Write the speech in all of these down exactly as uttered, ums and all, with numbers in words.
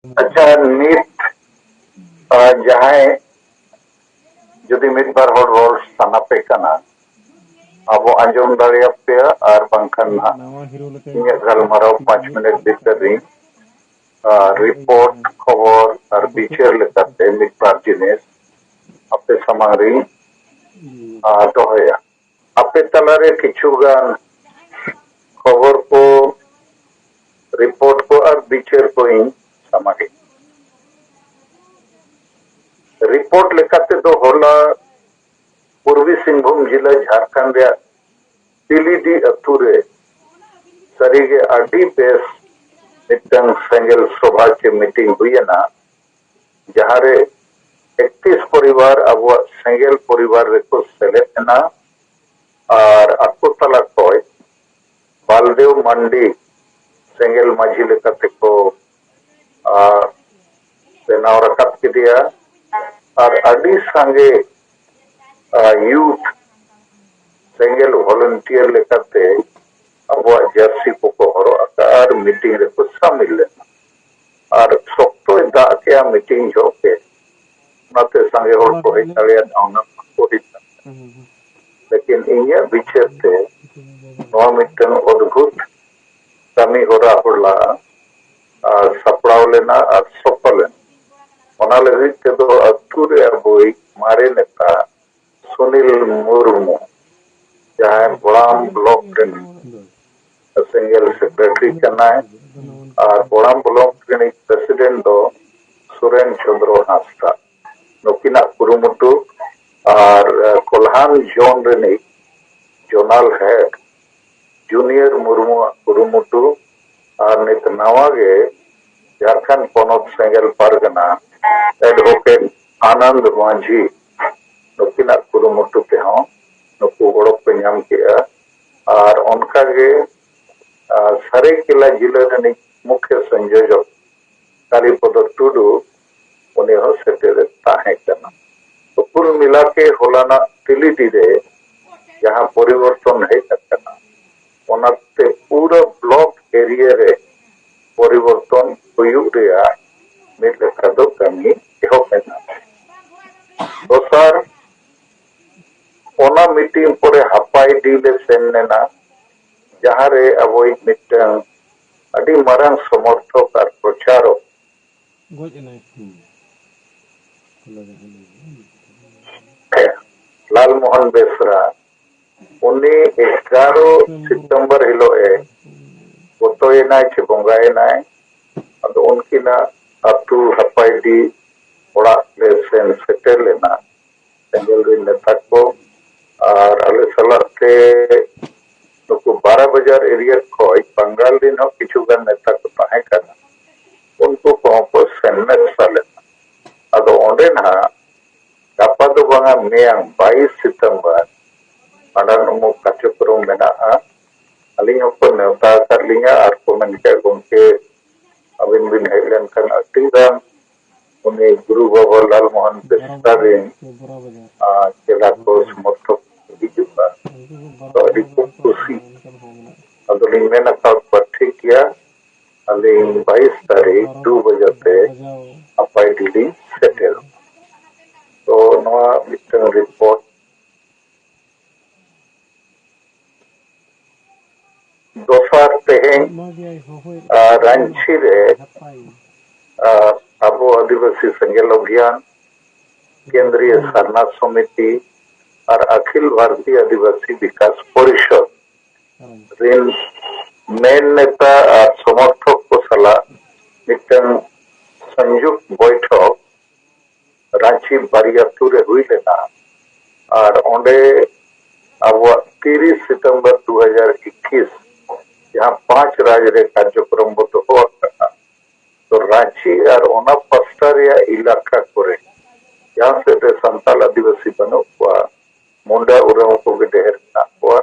ᱟᱪᱪᱷᱟ, ᱱᱤᱛ ᱟᱨ ᱡᱟᱦᱟᱸᱭ ᱡᱩᱫᱤ ᱢᱤᱫ ᱵᱟᱨ ᱦᱚᱲ ᱨᱚᱲ ᱥᱟᱱᱟ ᱯᱮ ᱠᱟᱱᱟ, ᱟᱵᱚ ᱟᱸᱡᱚᱢ ᱫᱟᱲᱮᱭᱟᱯᱮᱭᱟ, ᱟᱨ ᱵᱟᱝᱠᱷᱟᱱ ᱱᱟᱦᱟᱜ ᱤᱧᱟᱹᱜ ᱜᱟᱞᱢᱟᱨᱟᱣ ᱯᱟᱸᱪ ᱢᱤᱱᱤᱴ ᱵᱷᱤᱛᱟᱹᱨ ᱨᱤᱧ ᱟᱨ ᱨᱤᱯᱳᱨᱴ, ᱠᱷᱚᱵᱚᱨ ᱟᱨ ᱵᱤᱪᱟᱹᱨ ᱞᱮᱠᱟᱛᱮ ᱢᱤᱫ ᱵᱟᱨ ᱡᱤᱱᱤᱥ ᱟᱯᱮ ᱥᱟᱢᱟᱝ ᱨᱤᱧ ᱟᱨ ᱫᱚᱦᱚᱭᱟ᱾ ᱟᱯᱮ ᱛᱟᱞᱟᱨᱮ ᱠᱤᱪᱷᱩ ᱜᱟᱱ ᱠᱷᱚᱵᱚᱨ ᱠᱚ, ᱨᱤᱯᱳᱨᱴ ᱠᱚ ᱟᱨ ᱵᱤᱪᱟᱹᱨ ᱠᱚ ᱤᱧ ᱥᱟᱢᱟᱝ ᱤᱧ᱾ ᱨᱤᱯᱳᱨᱴ ᱞᱮᱠᱟᱛᱮ ᱫᱚ ᱦᱚᱞᱟ ᱯᱩᱨᱵᱤ ᱥᱤᱝᱵᱷᱩᱢ ᱡᱤᱞᱟᱹ ᱡᱷᱟᱲᱠᱷᱚᱸᱰ ᱨᱮᱭᱟᱜ ᱛᱤᱞᱤᱰᱤ ᱟᱹᱛᱩ ᱨᱮ ᱥᱟᱹᱨᱤᱜᱮ ᱟᱹᱰᱤ ᱵᱮᱥ ᱢᱤᱫᱴᱟᱝ ᱥᱮᱸᱜᱮᱞ ᱥᱚᱵᱷᱟ ᱪᱮ ᱢᱤᱴᱤᱝ ᱦᱩᱭᱮᱱᱟ, ᱡᱟᱦᱟᱸᱨᱮ ᱮᱠᱛᱤᱥ ᱯᱚᱨᱤᱵᱟᱨ ᱟᱵᱚᱣᱟᱜ ᱥᱮᱸᱜᱮᱞ ᱯᱚᱨᱤᱵᱟᱨ ᱨᱮᱠᱚ ᱥᱮᱞᱮᱫ ᱮᱱᱟ ᱟᱨ ᱟᱠᱚ ᱛᱟᱞᱟ ᱠᱷᱚᱱ ᱵᱟᱞᱫᱮᱣ ᱢᱟᱱᱰᱤ ᱥᱮᱸᱜᱮᱞ ᱢᱟᱹᱡᱷᱤ ᱞᱮᱠᱟᱛᱮ ᱠᱚ ᱟᱨ ᱵᱮᱱᱟᱣ ᱨᱟᱠᱟᱵ ᱠᱮᱫᱮᱭᱟ᱾ ᱟᱨ ᱟᱹᱰᱤ ᱥᱟᱸᱜᱮ ᱭᱩᱛᱷ ᱥᱮᱸᱜᱮᱞ ᱵᱷᱚᱞᱮᱱᱴᱤᱭᱟᱨ ᱞᱮᱠᱟᱛᱮ ᱟᱵᱚᱣᱟᱜ ᱡᱟᱹᱨᱥᱤ ᱠᱚᱠᱚ ᱦᱚᱨᱚᱜ ᱟᱠᱟᱫᱼᱟ ᱟᱨ ᱢᱤᱴᱤᱝ ᱨᱮᱠᱚ ᱥᱟᱹᱢᱤᱞ ᱞᱮᱱᱟ᱾ ᱟᱨ ᱥᱚᱠᱛᱚᱭ ᱫᱟᱜ ᱠᱮᱜᱼᱟ ᱢᱤᱴᱤᱝ ᱡᱚᱦᱚᱜ ᱜᱮ, ᱚᱱᱟᱛᱮ ᱥᱟᱸᱜᱮ ᱦᱚᱲ ᱠᱚ ᱦᱮᱡ ᱫᱟᱲᱮᱭᱟᱫᱟ, ᱚᱱᱟ ᱠᱚ ᱦᱩᱭ ᱠᱟᱱᱟ᱾ ᱞᱮᱠᱤᱱ ᱤᱧᱟᱹᱜ ᱵᱤᱪᱟᱹᱨ ᱛᱮ ᱱᱚᱣᱟ ᱢᱤᱫᱴᱟᱝ ᱚᱫᱽᱵᱷᱩᱛ ᱠᱟᱹᱢᱤ ᱦᱚᱨᱟ ᱦᱚᱞᱟ ᱟᱨ ᱥᱟᱯᱲᱟᱣ ᱞᱮᱱᱟ ᱟᱨ ᱥᱚᱯᱷᱚᱞ ᱞᱮᱱᱟ᱾ ᱚᱱᱟ ᱞᱟᱹᱜᱤᱫ ᱛᱮᱫᱚ ᱟᱹᱛᱩ ᱨᱮ ᱟᱵᱚᱭᱤᱡ ᱢᱟᱨᱮ ᱱᱮᱛᱟ ᱥᱩᱱᱤᱞ ᱢᱩᱨᱢᱩ, ᱡᱟᱦᱟᱸᱭ ᱵᱚᱲᱟᱢ ᱵᱞᱚᱠ ᱨᱮᱱ ᱥᱮᱸᱜᱮᱞ ᱥᱮᱠᱨᱮᱴᱟᱨᱤ ᱠᱟᱱᱟᱭ, ᱟᱨ ᱵᱚᱲᱟᱢ ᱵᱞᱚᱠ ᱨᱤᱱᱤᱡ ᱯᱨᱮᱥᱤᱰᱮᱱᱴ ᱫᱚ ᱥᱩᱨᱮᱱ ᱪᱚᱸᱫᱽᱨᱚ ᱦᱟᱸᱥᱫᱟ᱾ ᱱᱩᱠᱤᱱᱟᱜ ᱠᱩᱨᱩᱢᱩᱴᱩ ᱟᱨ ᱠᱚᱞᱦᱟᱱ ᱡᱳᱱ ᱨᱤᱱᱤᱡ ᱡᱳᱱᱟᱞ ᱦᱮᱰ ᱡᱩᱱᱤᱭᱚᱨ ᱢᱩᱨᱢᱩᱣᱟᱜ ᱠᱩᱨᱩᱢᱩᱴᱩ ᱟᱨ ᱱᱤᱛ ᱱᱟᱣᱟ ᱜᱮ ᱡᱷᱟᱲᱠᱷᱚᱸᱰ ᱯᱚᱱᱚᱛ ᱥᱮᱸᱜᱮᱞ ᱯᱟᱨᱜᱟᱱᱟ ᱮᱰᱵᱷᱚᱠᱮᱴ ᱟᱱᱚᱱᱫ ᱢᱟᱹᱡᱷᱤ ᱱᱩᱠᱤᱱᱟᱜ ᱠᱩᱨᱩᱢᱩᱴᱩ ᱛᱮᱦᱚᱸ ᱱᱩᱠᱩ ᱜᱚᱲᱚ ᱠᱚ ᱧᱟᱢ ᱠᱮᱜᱼᱟ᱾ ᱟᱨ ᱚᱱᱠᱟᱜᱮ, ᱟᱨ, ᱥᱟᱹᱨᱟᱹᱭᱠᱮᱞᱟ ᱡᱤᱞᱟᱹ ᱨᱤᱱᱤᱡ ᱢᱩᱠᱷᱭᱟᱹ ᱥᱚᱝᱡᱳᱡᱚᱠ ᱠᱟᱞᱤᱯᱚᱫᱚ ᱴᱩᱰᱩ, ᱩᱱᱤ ᱦᱚᱸ ᱥᱮᱴᱮᱨᱮ ᱛᱟᱦᱮᱸ ᱠᱟᱱᱟ᱾ ᱛᱚ ᱠᱩᱞ ᱢᱤᱞᱟ ᱠᱮ ᱦᱚᱞᱟᱱᱟᱜ ᱛᱤᱞᱤᱰᱤ ᱨᱮ ᱡᱟᱦᱟᱸ ᱯᱚᱨᱤᱵᱚᱨᱛᱚᱱ ᱦᱮᱡ ᱟᱠᱟᱱᱟ, ᱚᱱᱟᱛᱮ ᱯᱩᱨᱟᱹ ᱵᱞᱚᱠ ᱮᱨᱤᱭᱟ ᱨᱮ ᱯᱚᱨᱤᱵᱚᱨᱛᱚᱱ ᱦᱩᱭᱩᱜ ᱨᱮᱭᱟᱜ ᱞᱮ ᱥᱮᱱ ᱞᱮᱱᱟ, ᱡᱟᱦᱟᱸ ᱨᱮ ᱟᱵᱚᱭᱤᱡ ᱢᱤᱫᱴᱟᱝ ᱟᱹᱰᱤ ᱢᱟᱨᱟᱝ ᱥᱚᱢᱚᱨᱛᱷᱚᱠ ᱟᱨ ᱯᱨᱚᱪᱟᱨᱚᱠ ᱜᱚᱡ ᱮᱱᱟᱭ᱾ ᱞᱟᱞ ᱢᱳᱦᱚᱱ ᱵᱮᱥᱨᱟ, ᱩᱱᱤ ᱮᱜᱟᱨᱚ ᱥᱤᱛᱚᱢᱵᱚᱨ ᱦᱤᱞᱳᱜ ᱮ ᱜᱚᱛᱚᱭᱮᱱᱟᱭ ᱪᱮ ᱵᱚᱸᱜᱟᱭᱮᱱᱟᱭ᱾ ᱟᱫᱚ ᱩᱱᱠᱤᱱᱟᱜ ᱟᱹᱛᱩ ᱦᱟᱯᱟᱭᱰᱤ ᱚᱲᱟᱜ ᱞᱮ ᱥᱮᱱ ᱥᱮᱴᱮᱨ ᱞᱮᱱᱟ, ᱥᱮᱸᱜᱮᱞ ᱨᱮᱱ ᱱᱮᱛᱟ ᱠᱚ᱾ ᱟᱨ ᱟᱞᱮ ᱥᱟᱞᱟᱜ ᱛᱮ ᱱᱩᱠᱩ ᱵᱟᱨᱟ ᱵᱟᱡᱟᱨ ᱮᱨᱤᱭᱟ ᱠᱷᱚᱱ ᱵᱟᱝᱜᱟᱞ ᱨᱮᱱ ᱦᱚᱸ ᱠᱤᱪᱷᱩ ᱜᱟᱱ ᱱᱮᱛᱟ ᱠᱚ ᱛᱟᱦᱮᱸ ᱠᱟᱱᱟ, ᱩᱱᱠᱩ ᱠᱚᱦᱚᱸ ᱠᱚ ᱥᱮᱱ ᱢᱮᱥᱟ ᱞᱮᱱᱟ᱾ ᱟᱫᱚ ᱚᱸᱰᱮ ᱱᱟᱦᱟᱜ ᱜᱟᱯᱟ ᱫᱚ ᱵᱟᱝᱟ, ᱢᱮᱭᱟᱝ ᱵᱟᱭᱤᱥ ᱥᱤᱛᱚᱢᱵᱚᱨ ᱵᱷᱟᱸᱰᱟᱱ ᱩᱢᱩᱜ ᱠᱟᱨᱡᱚᱠᱨᱚᱢ ᱢᱮᱱᱟᱜᱼᱟ᱾ ᱟᱹᱞᱤᱧ ᱦᱚᱸᱠᱚ ᱱᱮᱣᱛᱟ ᱟᱠᱟᱫ ᱞᱤᱧᱟ ᱟᱨ ᱠᱚ ᱢᱮᱱ ᱠᱮᱫ, "ᱜᱚᱢᱠᱮ, ᱟᱹᱵᱤᱱ ᱵᱤᱱ ᱦᱮᱡ ᱞᱮᱱᱠᱷᱟᱱ ᱟᱹᱰᱤ ᱜᱟᱱ ᱩᱱᱤ ᱜᱩᱨᱩ ᱵᱟᱵᱟ ᱞᱟᱞ ᱢᱳᱦᱚᱱ ᱵᱮᱥᱨᱟ ᱨᱮᱱ, ᱟᱨ ᱪᱮᱞᱟ ᱠᱚ ᱥᱚᱢᱚᱨᱛᱷᱚᱠ ᱠᱚ ᱦᱤᱡᱩᱜᱼᱟ, ᱛᱚ ᱟᱹᱰᱤ ᱠᱚ ᱠᱩᱥᱤ᱾ ᱟᱫᱚᱞᱤᱧ ᱢᱮᱱ ᱟᱠᱟᱫ ᱠᱚᱣᱟ, ᱴᱷᱤᱠ ᱜᱮᱭᱟ, ᱟᱹᱞᱤᱧ ᱵᱟᱭᱤᱥ ᱛᱟᱹᱨᱤᱠᱷ ᱫᱩ ᱵᱟᱡᱮ ᱛᱮ ᱱᱟᱯᱟᱭ ᱜᱮᱞᱤᱧ ᱥᱮᱴᱮᱨᱚᱜᱼᱟ᱾" ᱛᱚ ᱱᱚᱣᱟ ᱢᱤᱫᱴᱟᱝ ᱨᱤᱯᱳᱨᱴ᱾ ᱫᱚᱥᱟᱨ ᱛᱮᱦᱮᱧ, ᱟᱨ, ᱨᱟᱸᱪᱤ ᱨᱮ, ᱟᱨ, ᱟᱵᱚ ᱟᱹᱫᱤᱵᱟᱹᱥᱤ ᱥᱮᱸᱜᱮᱞ ᱚᱵᱷᱤᱭᱟᱱ, ᱠᱮᱱᱫᱨᱤᱭᱚ ᱥᱟᱨᱱᱟ ᱥᱚᱢᱤᱛᱤ ᱟᱨ ᱟᱠᱷᱤᱞ ᱵᱷᱟᱨᱛᱤᱭᱚ ᱟᱹᱫᱤᱵᱟᱹᱥᱤ ᱵᱤᱠᱟᱥ ᱯᱚᱨᱤᱥᱚᱫᱽ ᱨᱤᱱ ᱢᱮᱱ ᱱᱮᱛᱟ ᱟᱨ ᱥᱚᱢᱚᱨᱛᱷᱚᱠ ᱠᱚ ᱥᱟᱞᱟᱜ ᱢᱤᱫᱴᱟᱝ ᱥᱚᱝᱡᱩᱠᱛ ᱵᱚᱭᱴᱷᱚᱠ ᱨᱟᱸᱪᱤ ᱵᱟᱨᱤᱭᱟᱛᱩ ᱨᱮ ᱦᱩᱭ ᱞᱮᱱᱟ᱾ ᱟᱨ ᱚᱸᱰᱮ ᱟᱵᱚᱣᱟᱜ ᱛᱤᱨᱤᱥ ᱥᱤᱛᱚᱢᱵᱚᱨ ᱫᱩ ᱦᱟᱡᱟᱨ ᱮᱠᱤᱥ ᱡᱟᱦᱟᱸ ᱯᱟᱸᱪ ᱨᱟᱡᱽ ᱨᱮ ᱠᱟᱨᱡᱚᱠᱨᱚᱢ ᱵᱚ ᱫᱚᱦᱚ ᱟᱠᱟᱫᱼᱟ, ᱛᱚ ᱨᱟᱸᱪᱤ ᱟᱨ ᱚᱱᱟ ᱯᱟᱥᱴᱟ ᱨᱮᱭᱟᱜ ᱮᱞᱟᱠᱟ ᱠᱚᱨᱮ ᱡᱟᱦᱟᱸ ᱥᱮᱫ ᱨᱮ ᱥᱟᱱᱛᱟᱲ ᱟᱹᱫᱤᱵᱟᱹᱥᱤ ᱵᱟᱹᱱᱩᱜ ᱠᱚᱣᱟ, ᱢᱩᱱᱰᱟ ᱩᱨᱟᱣ ᱠᱚᱜᱮ ᱰᱷᱮᱨ ᱢᱮᱱᱟᱜ ᱠᱚᱣᱟ,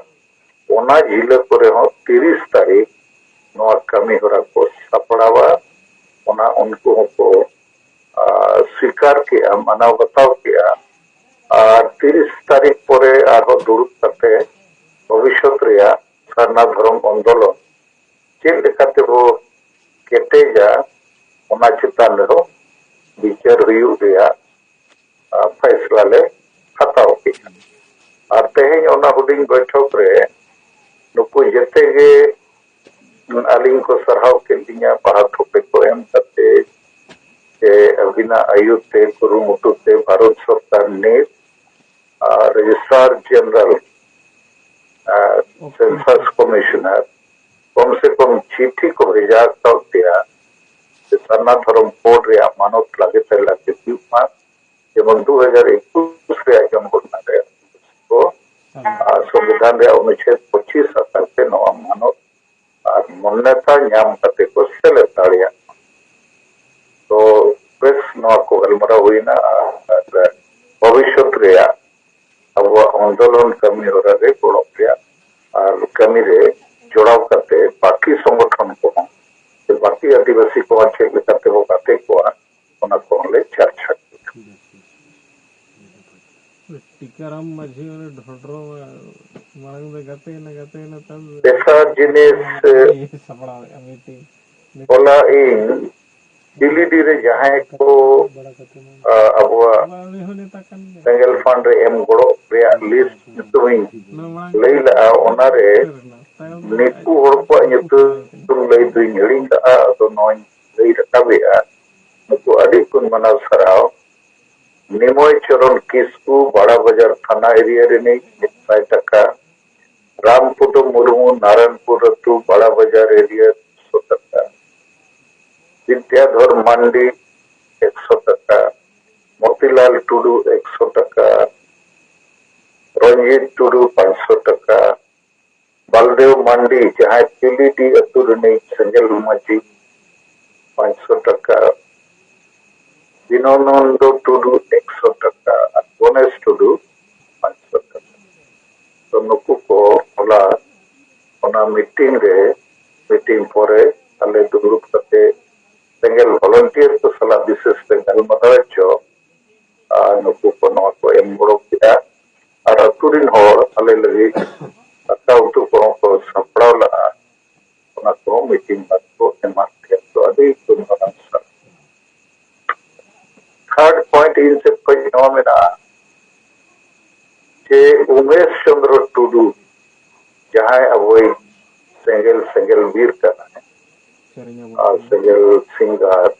ᱚᱱᱟ ᱡᱤᱞᱟᱹ ᱠᱚᱨᱮ ᱦᱚᱸ ᱛᱤᱨᱤᱥ ᱛᱟᱹᱨᱤᱠᱷ ᱱᱚᱣᱟ ᱠᱟᱹᱢᱤ ᱦᱚᱨᱟ ᱠᱚ ᱥᱟᱯᱲᱟᱣᱟ᱾ ᱚᱱᱟ ᱩᱱᱠᱩ ᱦᱚᱸᱠᱚ, ᱟ, ᱥᱣᱤᱠᱟᱨ ᱠᱮᱜᱼᱟ, ᱢᱟᱱᱟᱣ ᱵᱟᱛᱟᱣ ᱠᱮᱜᱼᱟ᱾ ᱟᱨ ᱛᱤᱨᱤᱥ ᱛᱟᱹᱨᱤᱠᱷ ᱯᱚᱨᱮ ᱟᱨᱦᱚᱸ ᱫᱩᱲᱩᱵ ᱠᱟᱛᱮ ᱵᱷᱚᱵᱤᱥᱥᱚᱛ ᱨᱮᱭᱟᱜ ᱥᱟᱨᱱᱟ ᱫᱷᱚᱨᱚᱢ ᱟᱱᱫᱳᱞᱚᱱ ᱪᱮᱫ ᱞᱮᱠᱟ ᱛᱮᱵᱚ ᱠᱮᱴᱮᱡᱟ, ᱚᱱᱟ ᱪᱮᱛᱟᱱ ᱨᱮᱦᱚᱸ ᱵᱤᱪᱟᱹᱨ ᱦᱩᱭᱩᱜ ᱨᱮᱭᱟᱜ, ᱟ, ᱯᱷᱟᱭᱥᱞᱟ ᱞᱮ ᱦᱟᱛᱟᱣ ᱠᱮᱫᱼᱟ᱾ ᱟᱨ ᱛᱮᱦᱮᱧ ᱚᱱᱟ ᱦᱩᱰᱤᱧ ᱵᱚᱭᱴᱷᱚᱠ ᱨᱮ ᱱᱩᱠᱩ ᱡᱮᱛᱮ ᱜᱮ ᱟᱹᱞᱤᱧ ᱠᱚ ᱥᱟᱨᱦᱟᱣ ᱠᱮᱫ ᱞᱤᱧᱟ, ᱵᱟᱦᱟ ᱛᱷᱚᱯᱮ ᱠᱚ ᱮᱢ ᱠᱟᱛᱮ ᱥᱮ ᱟᱹᱵᱤᱱᱟᱜ ᱟᱹᱭᱩᱨ ᱛᱮ, ᱠᱩᱨᱩᱢᱩᱴᱩ ᱛᱮ ᱵᱷᱟᱨᱚᱛ ᱥᱚᱨᱠᱟᱨ ᱱᱤᱛ ᱨᱮᱡᱤᱥᱴᱨᱟᱨ ᱡᱮᱱᱟᱨᱟᱞ, ᱥᱮᱱᱥᱟᱥ ᱠᱚᱢᱤᱥᱚᱱᱟᱨ ᱠᱚᱢ ᱥᱮ ᱠᱚᱢ ᱪᱤᱴᱷᱤ ᱠᱚ ᱵᱷᱮᱡᱟ ᱟᱠᱟᱫ ᱯᱮᱭᱟ ᱡᱮ ᱥᱟᱨᱱᱟ ᱫᱷᱚᱨᱚᱢ ᱠᱳᱰ ᱨᱮᱭᱟᱜ ᱢᱟᱱᱚᱛ ᱞᱟᱜᱮ ᱛᱮ ᱞᱟᱜᱮ ᱦᱩᱭᱩᱜ ᱢᱟ, ᱡᱮᱢᱚᱱ ᱫᱩ ᱦᱟᱡᱟᱨ ᱮᱠᱩᱥ ᱨᱮᱭᱟᱜ ᱡᱚᱱᱜᱚᱱᱱᱟ ᱨᱮ ᱠᱚ ᱟᱨ ᱥᱚᱝᱵᱤᱫᱷᱟᱱ ᱨᱮᱭᱟᱜ ᱚᱱᱩᱪᱷᱮᱫ ᱯᱚᱸᱪᱤᱥ ᱟᱠᱟᱨ ᱛᱮ ᱱᱚᱣᱟ ᱢᱟᱱᱚᱛ ᱟᱨ ᱢᱟᱱᱱᱚᱛᱟ ᱧᱟᱢ ᱠᱟᱛᱮ ᱠᱚ ᱥᱮᱞᱮᱫ ᱫᱟᱲᱮᱭᱟᱜ ᱢᱟ᱾ ᱛᱚ ᱵᱮᱥ, ᱱᱚᱣᱟ ᱠᱚ ᱜᱟᱞᱢᱟᱨᱟᱣ ᱦᱩᱭᱱᱟ ᱟᱨ ᱵᱷᱚᱵᱤᱥᱥᱚᱛ ᱨᱮᱭᱟᱜ ᱟᱵᱚᱣᱟᱜ ᱟᱱᱫᱳᱞᱚᱱ ᱠᱟᱹᱢᱤ ᱦᱚᱨᱟ ᱨᱮ ᱜᱚᱲᱚ ᱨᱮᱭᱟᱜ ᱟᱨ ᱠᱟᱹᱢᱤ ᱨᱮ ᱡᱚᱲᱟᱣ ᱠᱟᱛᱮ ᱵᱟᱹᱠᱤ ᱥᱚᱝᱜᱚᱴᱷᱚᱱ ᱠᱚᱦᱚᱸ ᱥᱮ ᱵᱟᱹᱠᱤ ᱟᱹᱫᱤᱵᱟᱹᱥᱤ ᱠᱚᱦᱚᱸ ᱪᱮᱫ ᱞᱮᱠᱟ ᱛᱮᱵᱚ ᱜᱟᱛᱮ ᱠᱚᱣᱟ, ᱚᱱᱟ ᱠᱚᱦᱚᱸ ᱞᱮ ᱪᱟᱨᱪᱟ ᱠᱮᱫᱟ᱾ ᱴᱤᱠᱟᱨᱟᱢ ᱢᱟᱹᱡᱷᱤ ᱚᱱᱮ ᱰᱷᱚᱰᱨᱚ ᱢᱟᱲᱟᱝ ᱫᱚ ᱜᱟᱛᱮᱭᱮᱱᱟ, ᱜᱟᱛᱮᱭᱮᱱᱟ, ᱛᱟᱭᱚᱢ ᱫᱚ ᱛᱮᱥᱟᱨ ᱡᱤᱱᱤᱥ, ᱥᱟᱯᱲᱟᱣᱮᱫᱼᱟ ᱢᱤᱴᱤᱝ᱾ ᱦᱚᱞᱟ ᱤᱧ ᱰᱤᱞᱤᱰᱤ ᱨᱮ ᱡᱟᱦᱟᱸᱭ ᱠᱚ, ᱟ, ᱟᱵᱚᱣᱟᱜ ᱩᱱᱤ ᱦᱚᱸ ᱱᱮᱛᱟ ᱠᱟᱱ ᱜᱮᱭᱟ᱾ ᱥᱮᱸᱜᱮᱞ ᱯᱷᱟᱱᱰ ᱨᱮ ᱮᱢ ᱜᱚᱲᱚ ᱨᱮᱭᱟᱜ ᱞᱤᱥᱴ ᱧᱩᱛᱩᱢᱤᱧ ᱱᱚᱣᱟ ᱢᱟᱲᱟᱝ ᱞᱟᱹᱭ ᱞᱟᱜᱼᱟ, ᱚᱱᱟᱨᱮ ᱛᱟᱭᱚᱢ ᱫᱚ ᱱᱤᱠᱩ ᱦᱚᱲ ᱠᱚᱣᱟᱜ ᱧᱩᱛᱩᱢ ᱞᱟᱹᱭ ᱫᱩᱧ ᱦᱤᱲᱤᱧ ᱞᱟᱜᱼᱟ, ᱟᱫᱚ ᱱᱚᱣᱟᱧ ᱞᱟᱹᱭ ᱨᱟᱠᱟᱵᱮᱜᱼᱟ᱾ ᱱᱩᱠᱩ ᱟᱹᱰᱤ ᱠᱚ ᱢᱟᱱᱟᱣ ᱥᱟᱨᱦᱟᱣ᱾ ᱱᱤᱢᱚᱭ ᱪᱚᱨᱚᱱ ᱠᱤᱥᱠᱩ, ᱵᱟᱲᱟ ᱵᱟᱡᱟᱨ ᱛᱷᱟᱱᱟ ᱮᱨᱤᱭᱟ ᱨᱤᱱᱤᱡ, ᱢᱤᱫ ᱥᱟᱭ ᱴᱟᱠᱟ᱾ ᱨᱟᱢᱯᱚᱫᱚ ᱢᱩᱨᱢᱩ, ᱱᱟᱨᱟᱭᱚᱱᱯᱩᱨ ᱟᱹᱛᱩ, ᱵᱟᱲᱟ ᱵᱟᱡᱟᱨ ᱮᱨᱤᱭᱟ, ᱫᱩᱥᱚ ᱴᱟᱠᱟ᱾ ᱵᱤᱫᱽᱭᱟᱫᱷᱚᱨ ᱢᱟᱱᱰᱤ, ᱮᱠᱥᱚ ᱴᱟᱠᱟ᱾ ᱢᱚᱛᱤᱞᱟᱞ ᱴᱩᱰᱩ, ᱮᱠᱥᱚ ᱴᱟᱠᱟ᱾ ᱨᱚᱧᱡᱤᱛ ᱴᱩᱰᱩ, ᱯᱟᱸᱪᱥᱚ ᱴᱟᱠᱟ᱾ ᱵᱟᱞᱫᱮᱣ ᱢᱟᱱᱰᱤ, ᱡᱟᱦᱟᱸᱭ ᱯᱤᱞᱤᱰᱤ ᱟᱹᱛᱩ ᱨᱤᱱᱤᱡ ᱥᱮᱸᱜᱮᱞ ᱢᱟᱹᱡᱷᱤ, ᱯᱟᱸᱪᱥᱚ ᱴᱟᱠᱟ᱾ ᱫᱤᱱᱚᱱᱚᱱᱫᱚ ᱴᱩᱰᱩ, ᱮᱠᱥᱚ ᱴᱟᱠᱟ᱾ ᱟᱨ ᱜᱚᱱᱮᱥ ᱴᱩᱰᱩ, ᱯᱟᱸᱪᱥᱚ ᱴᱟᱠᱟ᱾ ᱛᱚ ᱱᱩᱠᱩ ᱠᱚ ᱦᱚᱞᱟ ᱚᱱᱟ ᱢᱤᱴᱤᱝ ᱨᱮ, ᱢᱤᱴᱤᱝ ᱯᱚᱨᱮ ᱟᱞᱮ ᱫᱩᱲᱩᱵ ᱠᱟᱛᱮ ᱥᱮᱸᱜᱮᱞ ᱵᱷᱚᱞᱚᱱᱴᱤᱭᱟᱨ ᱠᱚ ᱥᱟᱞᱟᱜ ᱵᱤᱥᱮᱥ ᱛᱮ ᱜᱟᱞᱢᱟᱨᱟᱣ ᱦᱚᱪᱚ, ᱟᱨ ᱱᱩᱠᱩ ᱠᱚ ᱱᱚᱣᱟ ᱠᱚ ᱮᱢ ᱜᱚᱲᱚ ᱠᱮᱫᱟ᱾ ᱟᱨ ᱟᱹᱛᱩ ᱨᱤᱱ ᱦᱚᱲ ᱟᱞᱮ ᱞᱟᱹᱜᱤᱫ ᱫᱟᱠᱟ ᱩᱛᱩ ᱠᱚᱦᱚᱸ ᱠᱚ ᱥᱟᱯᱲᱟᱣ ᱞᱟᱜᱼᱟ᱾ ᱚᱱᱟ ᱠᱚᱦᱚᱸ ᱢᱤᱴᱤᱝ ᱵᱟᱫ ᱠᱚ ᱮᱢᱟᱫ ᱞᱮᱭᱟ᱾ ᱛᱚ ᱟᱹᱰᱤ ᱜᱩᱱᱢᱟᱱᱟᱱ ᱥᱟᱨᱦᱟᱣ᱾ ᱛᱷᱟᱨᱰ ᱯᱚᱭᱮᱱᱴ ᱤᱧ ᱥᱮᱫ ᱠᱷᱚᱱ ᱱᱚᱣᱟ ᱢᱮᱱᱟᱜᱼᱟ ᱡᱮ ᱩᱢᱮᱥ ᱪᱚᱸᱫᱽᱨᱚ ᱴᱩᱰᱩ, ᱡᱟᱦᱟᱸᱭ ᱟᱵᱚᱭᱤᱡ ᱥᱮᱸᱜᱮᱞ, ᱥᱮᱸᱜᱮᱞ ᱵᱤᱨ ᱠᱟᱱᱟᱭ, ᱥᱮᱨᱮᱧ ᱟᱵᱚᱱ ᱟᱨ ᱥᱮᱸᱜᱮᱞ ᱥᱤᱝᱜᱟᱨ,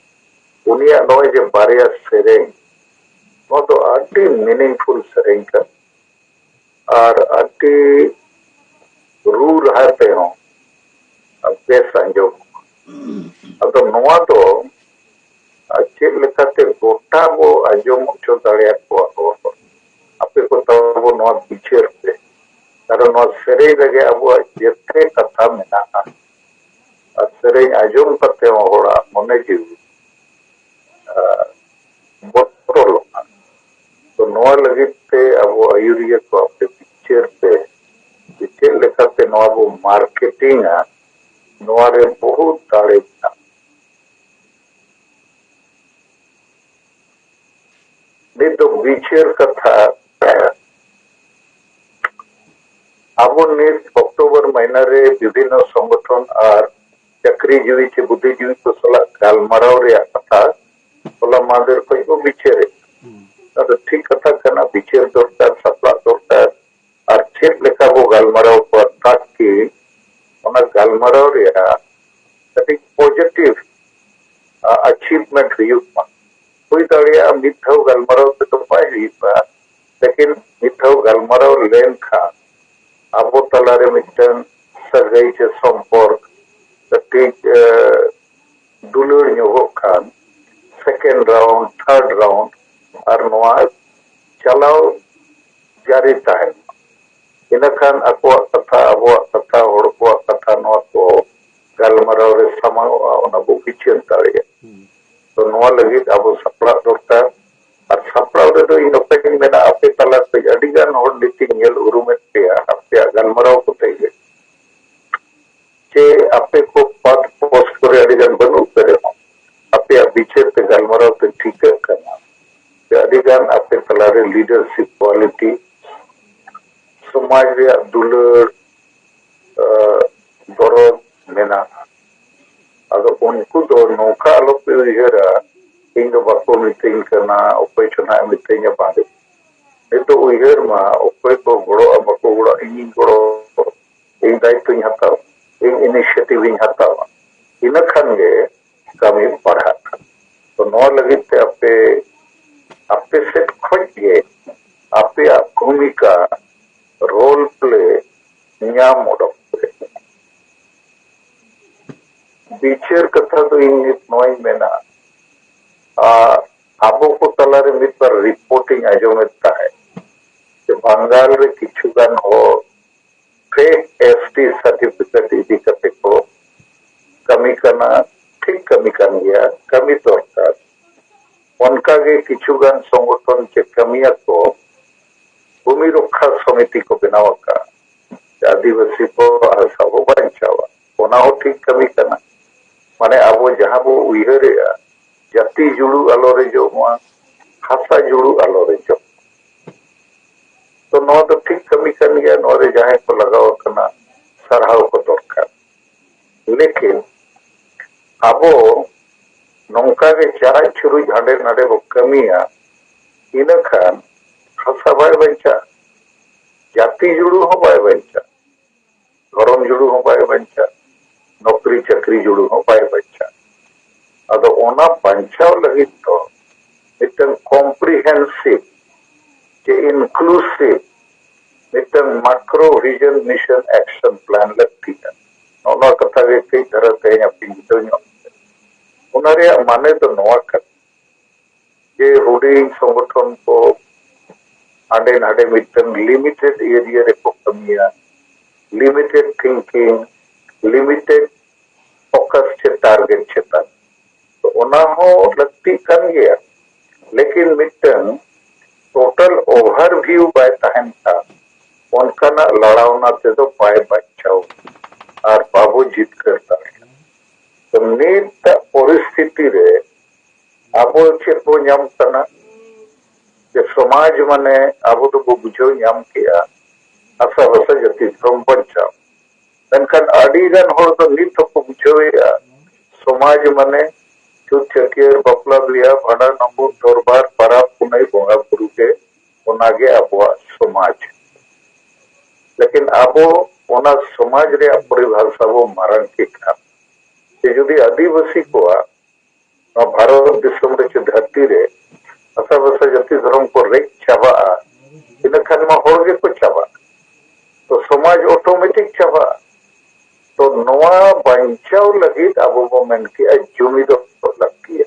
ᱩᱱᱤᱭᱟᱜ ᱱᱚᱜᱼᱚᱭ ᱡᱮ ᱵᱟᱨᱭᱟ ᱥᱮᱨᱮᱧ, ᱱᱚᱣᱟ ᱫᱚ ᱟᱹᱰᱤ ᱢᱤᱱᱤᱝᱯᱷᱩᱞ ᱥᱮᱨᱮᱧ ᱠᱟᱱᱟ ᱟᱨ ᱟᱹᱰᱤ ᱨᱩ ᱨᱟᱦᱟ ᱛᱮᱦᱚᱸ ᱵᱮᱥ ᱟᱸᱡᱚᱢᱚᱜᱼᱟ᱾ ᱟᱫᱚ ᱱᱚᱣᱟ ᱫᱚ ᱟᱨ ᱪᱮᱫ ᱞᱮᱠᱟᱛᱮ ᱜᱚᱴᱟ ᱵᱚ ᱟᱸᱡᱚᱢ ᱦᱚᱪᱚ ᱫᱟᱲᱮᱭᱟᱠᱚᱣᱟ ᱦᱚᱲ? ᱟᱯᱮ ᱠᱚ ᱛᱟᱵᱚ ᱱᱚᱣᱟ ᱵᱤᱪᱟᱹᱨ ᱯᱮ, ᱠᱟᱨᱚᱱ ᱱᱚᱣᱟ ᱥᱮᱨᱮᱧ ᱨᱮᱜᱮ ᱟᱵᱚᱣᱟᱜ ᱡᱮᱛᱮ ᱠᱟᱛᱷᱟ ᱢᱮᱱᱟᱜᱼᱟ᱾ ᱟᱨ ᱥᱮᱨᱮᱧ ᱟᱸᱡᱚᱢ ᱠᱟᱛᱮ ᱦᱚᱸ ᱦᱚᱲᱟᱜ ᱢᱚᱱᱮ ᱡᱤᱣᱤ ᱟᱨ ᱵᱚᱛᱚᱨᱚᱜᱼᱟ᱾ ᱛᱚ ᱱᱚᱣᱟ ᱞᱟᱹᱜᱤᱫ ᱛᱮ ᱟᱵᱚ ᱟᱹᱭᱩᱨᱤᱭᱟᱹ ᱠᱚ ᱟᱯᱮ ᱵᱤᱪᱟᱹᱨ ᱯᱮ, ᱡᱮ ᱪᱮᱫ ᱞᱮᱠᱟᱛᱮ ᱱᱚᱣᱟ ᱵᱚ ᱢᱟᱨᱠᱮᱴᱤᱝᱟ, ᱱᱚᱣᱟ ᱨᱮ ᱵᱚᱦᱩᱛ ᱫᱟᱲᱮ ᱢᱮᱱᱟᱜᱼᱟ᱾ ᱱᱤᱛ ᱫᱚ ᱵᱤᱪᱟᱹᱨ ᱠᱟᱛᱷᱟ᱾ ᱟᱵᱚ ᱱᱤᱛ ᱚᱠᱴᱳᱵᱚᱨ ᱢᱟᱹᱦᱱᱟᱹ ᱨᱮ ᱵᱤᱵᱷᱤᱱᱱᱚ ᱥᱚᱝᱜᱚᱴᱷᱚᱱ ᱟᱨ ᱪᱟᱹᱠᱨᱤ ᱡᱤᱣᱤ ᱪᱮ ᱵᱩᱫᱽᱫᱷᱤ ᱡᱤᱣᱤ ᱠᱚ ᱥᱟᱞᱟᱜ ᱜᱟᱞᱢᱟᱨᱟᱣ ᱨᱮᱭᱟᱜ ᱠᱟᱛᱷᱟ ᱦᱚᱞᱟ ᱢᱟᱦᱫᱮᱨ ᱠᱷᱚᱱ ᱵᱚ ᱵᱤᱪᱟᱹᱨᱮᱫ᱾ ᱟᱫᱚ ᱴᱷᱤᱠ ᱠᱟᱛᱷᱟ ᱠᱟᱱᱟ, ᱵᱤᱪᱟᱹᱨ ᱫᱚᱨᱠᱟᱨ, ᱥᱟᱯᱲᱟᱜ ᱫᱚᱨᱠᱟᱨ, ᱟᱨ ᱪᱮᱫ ᱞᱮᱠᱟ ᱵᱚ ᱜᱟᱞᱢᱟᱨᱟᱣ ᱠᱚᱣᱟ, ᱛᱟᱠᱤ ᱚᱱᱟ ᱜᱟᱞᱢᱟᱨᱟᱣ ᱨᱮᱭᱟᱜ ᱠᱟᱹᱴᱤᱡ ᱯᱚᱡᱮᱴᱤᱵᱷ ᱟᱪᱤᱵᱷᱢᱮᱱᱴ ᱦᱩᱭᱩᱜ ᱢᱟ᱾ ᱦᱩᱭ ᱫᱟᱲᱮᱭᱟᱜᱼᱟ ᱢᱤᱫ ᱫᱷᱟᱣ ᱜᱟᱞᱢᱟᱨᱟᱣ ᱛᱮᱫᱚ ᱵᱟᱭ ᱦᱩᱭᱩᱜᱼᱟ, ᱞᱮᱠᱤᱱ ᱢᱤᱫ ᱫᱷᱟᱣ ᱜᱟᱞᱢᱟᱨᱟᱣ ᱞᱮᱱᱠᱷᱟᱱ ᱟᱵᱚ ᱛᱟᱞᱟᱨᱮ ᱢᱤᱫᱴᱟᱝ ᱥᱟᱹᱜᱟᱹᱭ ᱥᱮ ᱥᱚᱢᱯᱚᱨᱠ ᱠᱟᱹᱴᱤᱡ ᱮ, ᱫᱩᱞᱟᱹᱲ ᱧᱚᱜᱚᱜ ᱠᱷᱟᱱ, ᱥᱮᱠᱮᱱᱰ ᱨᱟᱣᱩᱱᱰ, ᱛᱷᱟᱨᱰ ᱨᱟᱣᱩᱱᱰ ᱟᱨ ᱱᱚᱣᱟ ᱪᱟᱞᱟᱣ ᱡᱟᱹᱨᱤ ᱛᱟᱦᱮᱱ ᱢᱟ᱾ ᱤᱱᱟᱹᱠᱷᱟᱱ ᱟᱠᱚᱣᱟᱜ ᱠᱟᱛᱷᱟ, ᱟᱵᱚᱣᱟᱜ ᱠᱟᱛᱷᱟ, ᱦᱚᱲ ᱠᱚᱣᱟᱜ ᱠᱟᱛᱷᱟ, ᱱᱚᱣᱟ ᱠᱚ ᱜᱟᱞᱢᱟᱨᱟᱣ ᱨᱮ ᱥᱟᱢᱟᱝᱚᱜᱼᱟ, ᱚᱱᱟ ᱵᱚ ᱵᱤᱪᱟᱹᱨ ᱫᱟᱲᱮᱭᱟᱜᱼᱟ᱾ ᱛᱚ ᱱᱚᱣᱟ ᱞᱟᱹᱜᱤᱫ ᱟᱵᱚ ᱥᱟᱯᱲᱟᱜ ᱫᱚᱨᱠᱟᱨ᱾ ᱟᱨ ᱥᱟᱯᱲᱟᱣ ᱨᱮᱫᱚ ᱤᱧ ᱚᱠᱟᱧ ᱢᱮᱱᱟ, ᱟᱯᱮ ᱛᱟᱞᱟ ᱠᱷᱚᱱ ᱟᱹᱰᱤ ᱜᱟᱱ ᱦᱚᱲ ᱱᱤᱛᱤᱧ ᱧᱮᱞ ᱩᱨᱩᱢᱮᱫ ᱯᱮᱭᱟ ᱟᱯᱮᱭᱟᱜ ᱜᱟᱞᱢᱟᱨᱟᱣ ᱠᱚᱛᱮ ᱜᱮ, ᱪᱮ ᱟᱯᱮ ᱠᱚ ᱯᱟᱛ ᱯᱳᱥᱴ ᱠᱚᱨᱮ ᱟᱹᱰᱤ ᱜᱟᱱ ᱵᱟᱹᱱᱩᱜ ᱯᱮ ᱨᱮᱦᱚᱸ, ᱟᱯᱮᱭᱟᱜ ᱵᱤᱪᱟᱹᱨ ᱛᱮ ᱜᱟᱞᱢᱟᱨᱟᱣ ᱛᱮ ᱴᱷᱤᱠᱟᱹᱜ ᱠᱟᱱᱟ ᱡᱮ ᱟᱹᱰᱤ ᱜᱟᱱ ᱟᱯᱮ ᱛᱟᱞᱟᱨᱮ ᱞᱤᱰᱟᱨᱥᱤᱯ ᱠᱣᱟᱞᱤᱴᱤ, ᱥᱚᱢᱟᱡᱽ ᱨᱮᱭᱟᱜ ᱫᱩᱞᱟᱹᱲ, ᱟᱸ, ᱫᱚᱨᱚᱫ ᱢᱮᱱᱟᱜᱼᱟ᱾ ᱟᱫᱚ ᱩᱱᱠᱩ ᱫᱚ ᱱᱚᱝᱠᱟ ᱟᱞᱚᱯᱮ ᱩᱭᱦᱟᱹᱨᱟ, ᱤᱧ ᱫᱚ ᱵᱟᱠᱚ ᱢᱤᱛᱟᱹᱧ ᱠᱟᱱᱟ, ᱚᱠᱚᱭ ᱪᱚ ᱱᱟᱜ ᱮ ᱢᱤᱛᱟᱹᱧᱟ, ᱵᱟᱝ᱾ ᱱᱤᱛᱚᱜ ᱩᱭᱦᱟᱹᱨ ᱢᱟ, ᱚᱠᱚᱭ ᱠᱚ ᱜᱚᱲᱚᱜᱼᱟ ᱵᱟᱠᱚ ᱜᱚᱲᱚᱜᱼᱟ, ᱤᱧᱤᱧ ᱜᱚᱲᱚ, ᱤᱧ ᱫᱟᱭᱤᱛᱛᱚᱧ ᱦᱟᱛᱟᱣᱟ, ᱤᱧ initiative ᱤᱧ ᱦᱟᱛᱟᱣᱟ, ᱤᱱᱟᱹ ᱠᱷᱟᱱ ᱜᱮ ᱠᱟᱹᱢᱤ ᱯᱟᱲᱦᱟᱜ ᱠᱟᱱᱟ᱾ ᱛᱚ ᱱᱚᱣᱟ ᱞᱟᱹᱜᱤᱫ ᱛᱮ ᱟᱯᱮ, ᱟᱯᱮ ᱥᱮᱫ ᱠᱷᱚᱱ ᱜᱮ ᱟᱯᱮᱭᱟᱜ ᱵᱷᱩᱢᱤᱠᱟ, role play ᱧᱟᱢ ᱚᱰᱚᱠ ᱯᱮ᱾ ᱵᱤᱪᱟᱹᱨ ᱠᱟᱛᱷᱟ ᱫᱚ ᱤᱧ ᱱᱤᱛ ᱱᱚᱣᱟᱧ ᱢᱮᱱᱟ, ᱟᱨ ᱟᱵᱚ ᱠᱚ ᱛᱟᱞᱟᱨᱮ ᱢᱤᱫ ᱵᱟᱨ ᱨᱤᱯᱳᱨᱴ ᱤᱧ ᱟᱸᱡᱚᱢᱮᱫ ᱛᱟᱦᱮᱸᱫ ᱡᱮ ᱵᱟᱝᱜᱟᱞ ᱨᱮ ᱠᱤᱪᱷᱩ ᱜᱟᱱ ᱦᱚᱲ ᱯᱷᱮᱠ ᱮᱥ ᱴᱤ ᱥᱟᱨᱴᱤᱯᱷᱤᱠᱮᱴ ᱤᱫᱤ ᱠᱟᱛᱮ ᱠᱚ ᱠᱟᱹᱢᱤ ᱠᱟᱱᱟ᱾ ᱴᱷᱤᱠ ᱠᱟᱹᱢᱤ ᱠᱟᱱ ᱜᱮᱭᱟ, ᱠᱟᱹᱢᱤ ᱫᱚᱨᱠᱟᱨ᱾ ᱚᱱᱠᱟᱜᱮ ᱠᱤᱪᱷᱩ ᱜᱟᱱ ᱥᱚᱝᱜᱚᱴᱷᱚᱱ ᱪᱮ ᱠᱟᱹᱢᱤᱭᱟᱹ ᱠᱚ ᱵᱷᱩᱢᱤ ᱨᱚᱠᱠᱷᱟ ᱥᱚᱢᱤᱛᱤ ᱠᱚ ᱵᱮᱱᱟᱣ ᱟᱠᱟᱫ, ᱟᱹᱫᱤᱵᱟᱹᱥᱤ ᱠᱚᱣᱟᱜ ᱦᱟᱥᱟ ᱵᱚ ᱵᱟᱧᱪᱟᱣᱟ᱾ ᱚᱱᱟ ᱦᱚᱸ ᱴᱷᱤᱠ ᱠᱟᱹᱢᱤ ᱠᱟᱱᱟ᱾ ᱢᱟᱱᱮ ᱟᱵᱚ ᱡᱟᱦᱟᱸ ᱵᱚ ᱩᱭᱦᱟᱹᱨᱮᱜᱼᱟ, ᱡᱟᱹᱛᱤ ᱡᱩᱲᱩ ᱟᱞᱚ ᱨᱮᱡᱚᱜ ᱢᱟ, ᱦᱟᱥᱟ ᱡᱩᱲᱩ ᱟᱞᱚ ᱨᱮᱡᱚᱜ ᱢᱟ᱾ ᱛᱚ ᱱᱚᱣᱟ ᱫᱚ ᱴᱷᱤᱠ ᱠᱟᱹᱢᱤ ᱠᱟᱱ ᱜᱮᱭᱟ, ᱱᱚᱣᱟ ᱨᱮ ᱡᱟᱦᱟᱸᱭ ᱠᱚ ᱞᱟᱜᱟᱣ ᱟᱠᱟᱱᱟ ᱥᱟᱨᱦᱟᱣ ᱠᱚ ᱫᱚᱨᱠᱟᱨ᱾ ᱞᱮᱠᱤᱱ ᱟᱵᱚ ᱱᱚᱝᱠᱟ ᱜᱮ ᱪᱟᱨᱟᱡ ᱪᱩᱨᱩᱡ ᱦᱟᱸᱰᱮ ᱱᱟᱰᱮ ᱵᱚ ᱠᱟᱹᱢᱤᱭᱟ, ᱤᱱᱟᱹ ᱠᱷᱟᱱ ᱦᱟᱥᱟ ᱵᱟᱭ ᱵᱟᱧᱪᱟᱜᱼᱟ, ᱡᱟᱹᱛᱤ ᱡᱩᱲᱩ ᱦᱚᱸ ᱵᱟᱭ ᱵᱟᱧᱪᱟᱜᱼᱟ, ᱫᱷᱚᱨᱚᱢ ᱡᱩᱲᱩ ᱦᱚᱸ ᱵᱟᱭ ᱵᱟᱧᱪᱟᱜᱼᱟ, ᱱᱚᱠᱨᱤ ᱪᱟᱹᱠᱨᱤ ᱡᱩᱲᱩ ᱦᱚᱸ ᱵᱟᱭ ᱵᱟᱧᱪᱟᱜᱼᱟ᱾ ᱟᱫᱚ ᱚᱱᱟ ᱵᱟᱧᱪᱟᱣ ᱞᱟᱹᱜᱤᱫ ᱫᱚ ᱢᱤᱫᱴᱟᱝ comprehensive ᱪᱮ inclusive ᱢᱤᱫᱴᱟᱝ macro vision mission action plan ᱞᱟᱹᱠᱛᱤ ᱠᱟᱱᱟ᱾ ᱱᱚᱜᱼᱚ ᱱᱚᱣᱟ ᱠᱟᱛᱷᱟ ᱜᱮ ᱠᱟᱹᱡ ᱫᱷᱟᱨᱟ ᱛᱮᱦᱮᱧ ᱟᱯᱮᱧ ᱵᱩᱡᱷᱟᱹᱣ ᱧᱚᱜ ᱠᱮᱫᱟ᱾ ᱚᱱᱟ ᱨᱮᱭᱟᱜ ᱢᱟᱱᱮ ᱫᱚ ᱱᱚᱣᱟ ᱠᱟᱱᱟ ᱡᱮ ᱦᱩᱰᱤᱧ ᱥᱚᱝᱜᱚᱴᱷᱚᱱ ᱠᱚ ᱦᱟᱸᱰᱮ ᱱᱟᱰᱮ ᱢᱤᱫᱴᱟᱝ limited area ᱨᱮᱠᱚ ᱠᱟᱹᱢᱤᱭᱟ, limited thinking, limited focus ᱪᱮ target ᱪᱮᱛᱟᱱ᱾ ᱛᱚ ᱚᱱᱟ ᱦᱚᱸ ᱞᱟᱹᱠᱛᱤᱜ ᱠᱟᱱ ᱜᱮᱭᱟ, ᱞᱮᱠᱤᱱ ᱢᱤᱫᱴᱟᱝ total overview ᱵᱟᱭ ᱛᱟᱦᱮᱱ ᱠᱷᱟᱱ ᱚᱱᱠᱟᱱᱟᱜ ᱞᱟᱲᱟᱣᱱᱟ ᱛᱮᱫᱚ ᱵᱟᱭ ᱵᱟᱧᱪᱟᱣ ᱟᱨ ᱵᱟᱵᱚ ᱡᱤᱛᱠᱟᱹᱨ ᱫᱟᱲᱮᱭᱟᱜᱼᱟ᱾ ᱛᱚ ᱱᱤᱛᱟᱜ ᱯᱚᱨᱤᱥᱛᱷᱤᱛᱤ ᱨᱮ ᱟᱵᱚ ᱪᱮᱫ ᱵᱚ ᱧᱟᱢ ᱠᱟᱱᱟ? ᱡᱮ ᱥᱚᱢᱟᱡᱽ ᱢᱟᱱᱮ ᱟᱵᱚ ᱫᱚᱵᱚ ᱵᱩᱡᱷᱟᱹᱣ ᱧᱟᱢ ᱠᱮᱜᱼᱟ ᱦᱟᱥᱟ ᱵᱷᱟᱥᱟ ᱡᱟᱹᱛᱤ ᱫᱷᱚᱨᱚᱢ ᱵᱟᱧᱪᱟᱣ᱾ ᱢᱮᱱᱠᱷᱟᱱ ᱟᱹᱰᱤ ᱜᱟᱱ ᱦᱚᱲ ᱫᱚ ᱱᱤᱛ ᱦᱚᱸᱠᱚ ᱵᱩᱡᱷᱟᱹᱣᱮᱫᱼᱟ ᱥᱚᱢᱟᱡᱽ ᱢᱟᱱᱮ ᱪᱷᱩᱛ ᱪᱷᱟᱹᱴᱭᱟᱹᱨ, ᱵᱟᱯᱞᱟ ᱵᱤᱦᱟ, ᱵᱷᱟᱸᱰᱟᱱ, ᱟᱢᱵᱩ, ᱫᱚᱨᱵᱟᱨ, ᱯᱟᱨᱟᱵᱽ, ᱯᱩᱱᱟᱹᱭ, ᱵᱚᱸᱜᱟ ᱵᱩᱨᱩ ᱜᱮ ᱚᱱᱟᱜᱮ ᱟᱵᱚᱣᱟᱜ ᱥᱚᱢᱟᱡᱽ᱾ ᱞᱮᱠᱤᱱ ᱟᱵᱚ ᱚᱱᱟ ᱥᱚᱢᱟᱡᱽ ᱨᱮᱭᱟᱜ ᱯᱚᱨᱤᱵᱷᱟᱥᱟ ᱵᱚ ᱢᱟᱨᱟᱝ ᱠᱮᱫ ᱠᱷᱟᱱ, ᱥᱮ ᱡᱩᱫᱤ ᱟᱹᱫᱤᱵᱟᱹᱥᱤ ᱠᱚᱣᱟᱜ ᱱᱚᱣᱟ ᱵᱷᱟᱨᱚᱛ ᱫᱤᱥᱚᱢ ᱨᱮ ᱪᱮ ᱫᱷᱟᱹᱨᱛᱤ ᱨᱮ ᱦᱟᱥᱟ ᱵᱷᱟᱥᱟ ᱡᱟᱹᱛᱤ ᱫᱷᱚᱨᱚᱢ ᱠᱚ ᱨᱮᱡ ᱪᱟᱵᱟᱜᱼᱟ, ᱤᱱᱟᱹ ᱠᱷᱟᱱ ᱢᱟ ᱦᱚᱲ ᱜᱮᱠᱚ ᱪᱟᱵᱟᱜᱼᱟ᱾ ᱛᱚ ᱥᱚᱢᱟᱡᱽ ᱚᱴᱳᱢᱮᱴᱤᱠ ᱪᱟᱵᱟᱜᱼᱟ᱾ ᱛᱚ ᱱᱚᱣᱟ ᱵᱟᱧᱪᱟᱣ ᱞᱟᱹᱜᱤᱫ ᱟᱵᱚ ᱵᱚ ᱢᱮᱱ ᱠᱮᱜᱼᱟ ᱡᱩᱢᱤᱫᱚᱜ ᱞᱟᱹᱠᱛᱤᱭᱟ᱾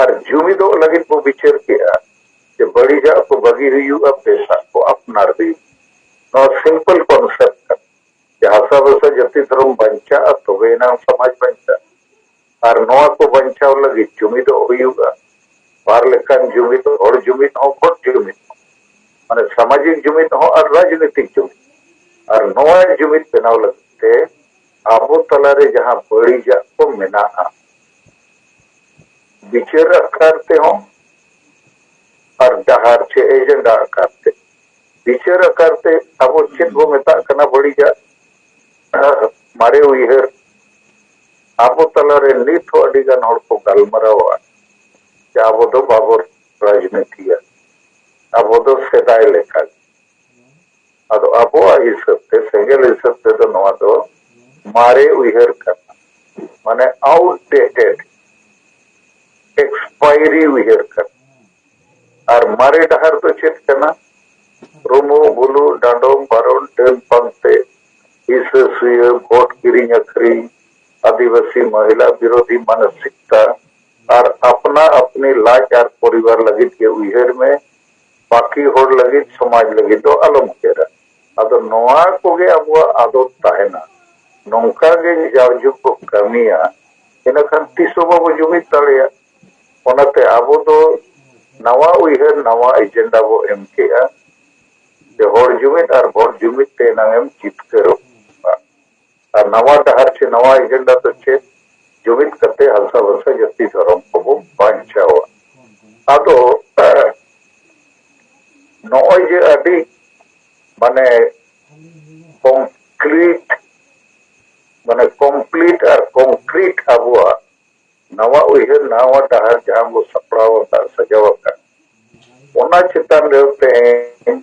ᱟᱨ ᱡᱩᱢᱤᱫᱚᱜ ᱞᱟᱹᱜᱤᱫ ᱵᱚ ᱵᱤᱪᱟᱹᱨ ᱠᱮᱜᱼᱟ ᱡᱮ ᱵᱟᱹᱲᱤᱡᱟᱜ ᱠᱚ ᱵᱟᱹᱜᱤ ᱦᱩᱭᱩᱜᱼᱟ, ᱵᱮᱥᱟᱜ ᱠᱚ ᱟᱯᱱᱟᱨ ᱦᱩᱭᱩᱜᱼᱟ᱾ ᱱᱚᱣᱟ ᱥᱤᱢᱯᱮᱞ ᱠᱚᱱᱥᱮᱯᱴ ᱠᱟᱱᱟ ᱡᱮ ᱦᱟᱥᱟ ᱵᱷᱟᱥᱟ ᱡᱟᱹᱛᱤ ᱫᱷᱚᱨᱚᱢ ᱵᱟᱧᱪᱟᱜᱼᱟ, ᱛᱚᱵᱮ ᱮᱱᱟᱝ ᱥᱚᱢᱟᱡᱽ ᱵᱟᱧᱪᱟᱜᱼᱟ᱾ ᱟᱨ ᱱᱚᱣᱟ ᱠᱚ ᱵᱟᱧᱪᱟᱣ ᱞᱟᱹᱜᱤᱫ ᱡᱩᱢᱤᱫᱚᱜ ᱦᱩᱭᱩᱜᱼᱟ᱾ ᱵᱟᱨ ᱞᱮᱠᱟᱱ ᱡᱩᱢᱤᱫ, ᱦᱚᱲ ᱡᱩᱢᱤᱫ ᱦᱚᱸ, ᱵᱷᱳᱴ ᱡᱩᱢᱤᱫ ᱦᱚᱸ, ᱢᱟᱱᱮ ᱥᱟᱢᱟᱡᱤᱠ ᱡᱩᱢᱤᱫ ᱦᱚᱸ ᱟᱨ ᱨᱟᱡᱽᱱᱤᱛᱤᱠ ᱡᱩᱢᱤᱫ᱾ ᱟᱨ ᱱᱚᱣᱟ ᱡᱩᱢᱤᱫ ᱵᱮᱱᱟᱣ ᱞᱟᱹᱜᱤᱫ ᱛᱮ ᱟᱵᱚ ᱛᱟᱞᱟᱨᱮ ᱡᱟᱦᱟᱸ ᱵᱟᱹᱲᱤᱡᱟᱜ ᱠᱚ ᱢᱮᱱᱟᱜᱼᱟ, ᱵᱤᱪᱟᱹᱨ ᱟᱠᱟᱨ ᱛᱮᱦᱚᱸ ᱟᱨ ᱰᱟᱦᱟᱨ ᱪᱮ ᱮᱡᱮᱱᱰᱟ ᱟᱠᱟᱨ ᱛᱮ, ᱵᱤᱪᱟᱹᱨ ᱟᱠᱟᱨ ᱛᱮ ᱟᱵᱚ ᱪᱮᱫ ᱵᱚ ᱢᱮᱛᱟᱜ ᱠᱟᱱᱟ ᱵᱟᱹᱲᱤᱡᱟᱜ, ᱢᱟᱨᱮ ᱩᱭᱦᱟᱹᱨ᱾ ᱟᱵᱚ ᱛᱟᱞᱟᱨᱮ ᱱᱤᱛ ᱦᱚᱸ ᱟᱹᱰᱤ ᱜᱟᱱ ᱦᱚᱲ ᱠᱚ ᱜᱟᱞᱢᱟᱨᱟᱣᱟ ᱡᱮ ᱟᱵᱚ ᱫᱚ ᱵᱟᱵᱚ ᱨᱟᱡᱽᱱᱤᱛᱤᱭᱟ, ᱟᱵᱚ ᱫᱚ ᱥᱮᱫᱟᱭ ᱞᱮᱠᱟ᱾ ᱟᱫᱚ ᱟᱵᱚᱣᱟᱜ ᱦᱤᱥᱟᱹᱵ ᱛᱮ, ᱥᱮᱸᱜᱮᱞ ᱦᱤᱥᱟᱹᱵ ᱛᱮᱫᱚ ᱱᱚᱣᱟ ᱫᱚ ᱢᱟᱨᱮ ᱩᱭᱦᱟᱹᱨ ᱠᱟᱱᱟ, ᱢᱟᱱᱮ ᱟᱣᱩᱴᱰᱮᱴᱮᱰ, ᱮᱠᱥᱯᱟᱭᱨᱤ ᱩᱭᱦᱟᱹᱨ ᱠᱟᱱᱟ᱾ ᱟᱨ ᱢᱟᱨᱮ ᱰᱟᱦᱟᱨ ᱫᱚ ᱪᱮᱫ ᱠᱟᱱᱟ? ᱨᱩᱢᱩ, ᱵᱩᱞᱩ, ᱰᱟᱸᱰᱚᱢ, ᱵᱟᱨᱚᱱ, ᱰᱟᱹᱱ ᱯᱟᱱᱛᱮ, ᱦᱤᱥᱟᱹ ᱥᱩᱭᱟᱹ, ᱵᱷᱳᱴ ᱠᱤᱨᱤᱧ ᱟᱹᱠᱷᱨᱤᱧ, ᱟᱹᱫᱤᱵᱟᱹᱥᱤ ᱢᱚᱦᱤᱞᱟ ᱵᱤᱨᱳᱫᱷᱤ ᱢᱟᱱᱚᱥᱤᱠᱛᱟ, ᱟᱨ ᱟᱯᱱᱟ ᱟᱯᱱᱤ ᱞᱟᱡ ᱟᱨ ᱯᱚᱨᱤᱵᱟᱨ ᱞᱟᱹᱜᱤᱫ ᱜᱮ ᱩᱭᱦᱟᱹᱨ ᱢᱮ, ᱵᱟᱹᱠᱤ ᱦᱚᱲ ᱞᱟᱹᱜᱤᱫ, ᱥᱚᱢᱟᱡᱽ ᱞᱟᱹᱜᱤᱫ ᱫᱚ ᱟᱞᱚᱢ ᱩᱭᱦᱟᱹᱨᱟ᱾ ᱟᱫᱚ ᱱᱚᱣᱟ ᱠᱚᱜᱮ ᱟᱵᱚᱣᱟᱜ ᱟᱫᱚᱛ ᱛᱟᱦᱮᱱᱟ᱾ ᱱᱚᱝᱠᱟ ᱜᱮ ᱡᱟᱣᱡᱩᱜᱽ ᱵᱚ ᱠᱟᱹᱢᱤᱭᱟ, ᱤᱱᱟᱹᱠᱷᱟᱱ ᱛᱤᱥ ᱦᱚᱸ ᱵᱟᱵᱚ ᱡᱩᱢᱤᱫ ᱫᱟᱲᱮᱭᱟᱜ᱾ ᱚᱱᱟᱛᱮ ᱟᱵᱚ ᱫᱚ ᱱᱟᱣᱟ ᱩᱭᱦᱟᱹᱨ, ᱱᱟᱣᱟ ᱮᱡᱮᱱᱰᱟ ᱵᱚ ᱮᱢ ᱠᱮᱜᱼᱟ ᱡᱮ ᱦᱚᱲ ᱡᱩᱢᱤᱫ ᱟᱨ ᱵᱷᱳᱴ ᱡᱩᱢᱤᱫ ᱛᱮ ᱮᱱᱟᱝ ᱮᱢ ᱡᱤᱛᱠᱟᱹᱨᱚᱜᱼᱟ᱾ ᱟᱨ ᱱᱟᱣᱟ ᱰᱟᱦᱟᱨ ᱪᱮ ᱱᱟᱣᱟ ᱮᱡᱮᱱᱰᱟ ᱫᱚ ᱪᱮᱫ? ᱡᱩᱢᱤᱫ ᱠᱟᱛᱮ ᱦᱟᱥᱟ ᱵᱷᱟᱥᱟ ᱡᱟᱹᱛᱤ ᱫᱷᱚᱨᱚᱢ ᱠᱚᱵᱚ ᱵᱟᱧᱪᱟᱣᱟ᱾ ᱟᱫᱚ ᱱᱚᱜᱼᱚᱭ ᱡᱮ ᱟᱹᱰᱤ ᱢᱟᱱᱮ ᱠᱚᱢᱯᱞᱤᱴ, ᱢᱟᱱᱮ ᱠᱚᱢᱯᱞᱤᱴ ᱟᱨ ᱠᱚᱝᱠᱨᱤᱴ ᱟᱵᱚᱣᱟᱜ ᱱᱟᱣᱟ ᱩᱭᱦᱟᱹᱨ, ᱱᱟᱣᱟ ᱰᱟᱦᱟᱨ ᱡᱟᱦᱟᱸ ᱵᱚ ᱥᱟᱯᱲᱟᱣ ᱟᱠᱟᱫ, ᱥᱟᱡᱟᱣ ᱟᱠᱟᱫ, ᱚᱱᱟ ᱪᱮᱛᱟᱱ ᱨᱮ ᱛᱮᱦᱮᱧ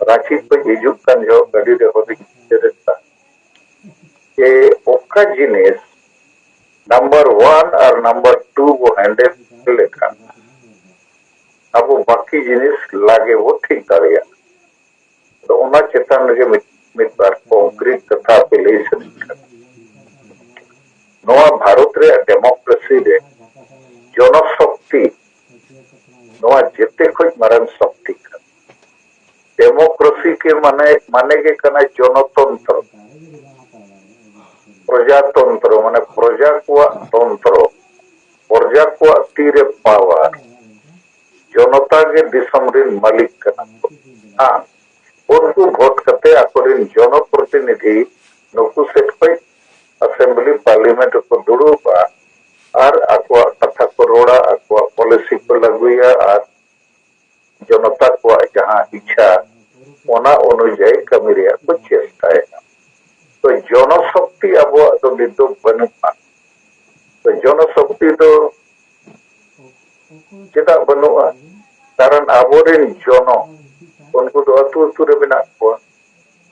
ᱨᱟᱸᱪᱤ ᱠᱷᱚᱱ ᱦᱤᱡᱩᱜ ᱠᱟᱱ ᱡᱚᱦᱚᱜ ᱜᱟᱹᱰᱤ ᱨᱮᱦᱚᱸ ᱞᱤᱧ ᱩᱭᱦᱟᱹᱨᱮᱫ ᱠᱟᱱ ᱡᱮ ᱚᱠᱟ ᱡᱤᱱᱤᱥ ᱱᱟᱢᱵᱟᱨ ᱳᱣᱟᱱ ᱟᱨ ᱱᱟᱢᱵᱟᱨ ᱴᱩ ᱵᱚ ᱦᱮᱱᱰᱮᱞ ᱞᱮᱠᱷᱟᱱ ᱟᱵᱚ ᱵᱟᱹᱠᱤ ᱡᱤᱱᱤᱥ ᱞᱟᱜᱮ ᱵᱚ ᱴᱷᱤᱠ ᱫᱟᱲᱮᱭᱟᱜᱼᱟ᱾ ᱟᱫᱚ ᱚᱱᱟ ᱪᱮᱛᱟᱱ ᱨᱮᱜᱮ ᱢᱤᱫ, ᱢᱤᱫ ᱵᱟᱨ ᱠᱚᱝᱠᱨᱤᱴ ᱠᱟᱛᱷᱟ ᱯᱮ ᱞᱟᱹᱭ ᱥᱟᱰᱮ ᱠᱟᱱᱟ᱾ ᱱᱚᱣᱟ ᱵᱷᱟᱨᱚᱛ ᱨᱮᱭᱟᱜ ᱰᱮᱢᱳᱠᱨᱮᱥᱤ ᱨᱮ ᱡᱚᱱᱚᱥᱚᱠᱛᱤ ᱱᱚᱣᱟ ᱡᱮᱛᱮ ᱠᱷᱚᱱ ᱢᱟᱨᱟᱝ ᱥᱚᱠᱛᱤ ᱠᱟᱱᱟ᱾ ᱰᱮᱢᱳᱠᱨᱮᱥᱤ ᱠᱮ ᱢᱟᱱᱮ, ᱢᱟᱱᱮ ᱜᱮ ᱠᱟᱱᱟ ᱡᱚᱱᱚᱛᱚᱱᱛᱨᱚ, ᱯᱨᱚᱡᱟᱛᱚᱱᱛᱨᱚ, ᱢᱟᱱᱮ ᱯᱨᱚᱡᱟ ᱠᱚᱣᱟᱜ ᱛᱚᱱᱛᱨᱚ, ᱯᱨᱚᱡᱟ ᱠᱚᱣᱟᱜ ᱛᱤᱨᱮ ᱯᱟᱣᱟᱨ, ᱡᱚᱱᱚᱛᱟ ᱜᱮ ᱫᱤᱥᱚᱢ ᱨᱤᱱ ᱢᱟᱹᱞᱤᱠ ᱠᱟᱱᱟ ᱠᱚ᱾ ᱦᱮᱸ, ᱩᱱᱠᱩ ᱵᱷᱳᱴ ᱠᱟᱛᱮ ᱟᱠᱚᱨᱤᱱ ᱡᱚᱱᱚᱯᱨᱚᱛᱤᱱᱤᱫᱷᱤ ᱱᱩᱠᱩ ᱥᱮᱫ ᱠᱷᱚᱱ ᱟᱥᱮᱢᱵᱞᱤ ᱯᱟᱨᱞᱤᱢᱮᱱᱴ ᱨᱮᱠᱚ ᱫᱩᱲᱩᱵᱼᱟ ᱟᱨ ᱟᱠᱚᱣᱟᱜ ᱠᱟᱛᱷᱟ ᱠᱚ ᱨᱚᱲᱟ, ᱟᱠᱚᱣᱟᱜ ᱯᱚᱞᱤᱥᱤ ᱠᱚ ᱞᱟᱹᱜᱩᱭᱟ ᱟᱨ ᱡᱚᱱᱚᱛᱟ ᱠᱚᱣᱟᱜ ᱡᱟᱦᱟᱸ ᱤᱪᱪᱷᱟ ᱚᱱᱟ ᱚᱱᱩᱡᱟᱭᱤ ᱠᱟᱹᱢᱤ ᱨᱮᱭᱟᱜ ᱠᱚ ᱪᱮᱥᱴᱟᱭᱟ᱾ ᱛᱚ ᱡᱚᱱᱚᱥᱚᱠᱛᱤ ᱟᱵᱚᱣᱟᱜ ᱫᱚ ᱱᱤᱛ ᱫᱚ ᱵᱟᱹᱱᱩᱜᱼᱟ᱾ ᱛᱚ ᱡᱚᱱᱚᱥᱚᱠᱛᱤ ᱫᱚ ᱪᱮᱫᱟᱜ ᱵᱟᱹᱱᱩᱜᱼᱟ? ᱠᱟᱨᱚᱱ ᱟᱵᱚᱨᱮᱱ ᱡᱚᱱᱚ ᱩᱱᱠᱩ ᱫᱚ ᱟᱹᱛᱩ ᱟᱹᱛᱩ ᱨᱮ ᱢᱮᱱᱟᱜ ᱠᱚᱣᱟ᱾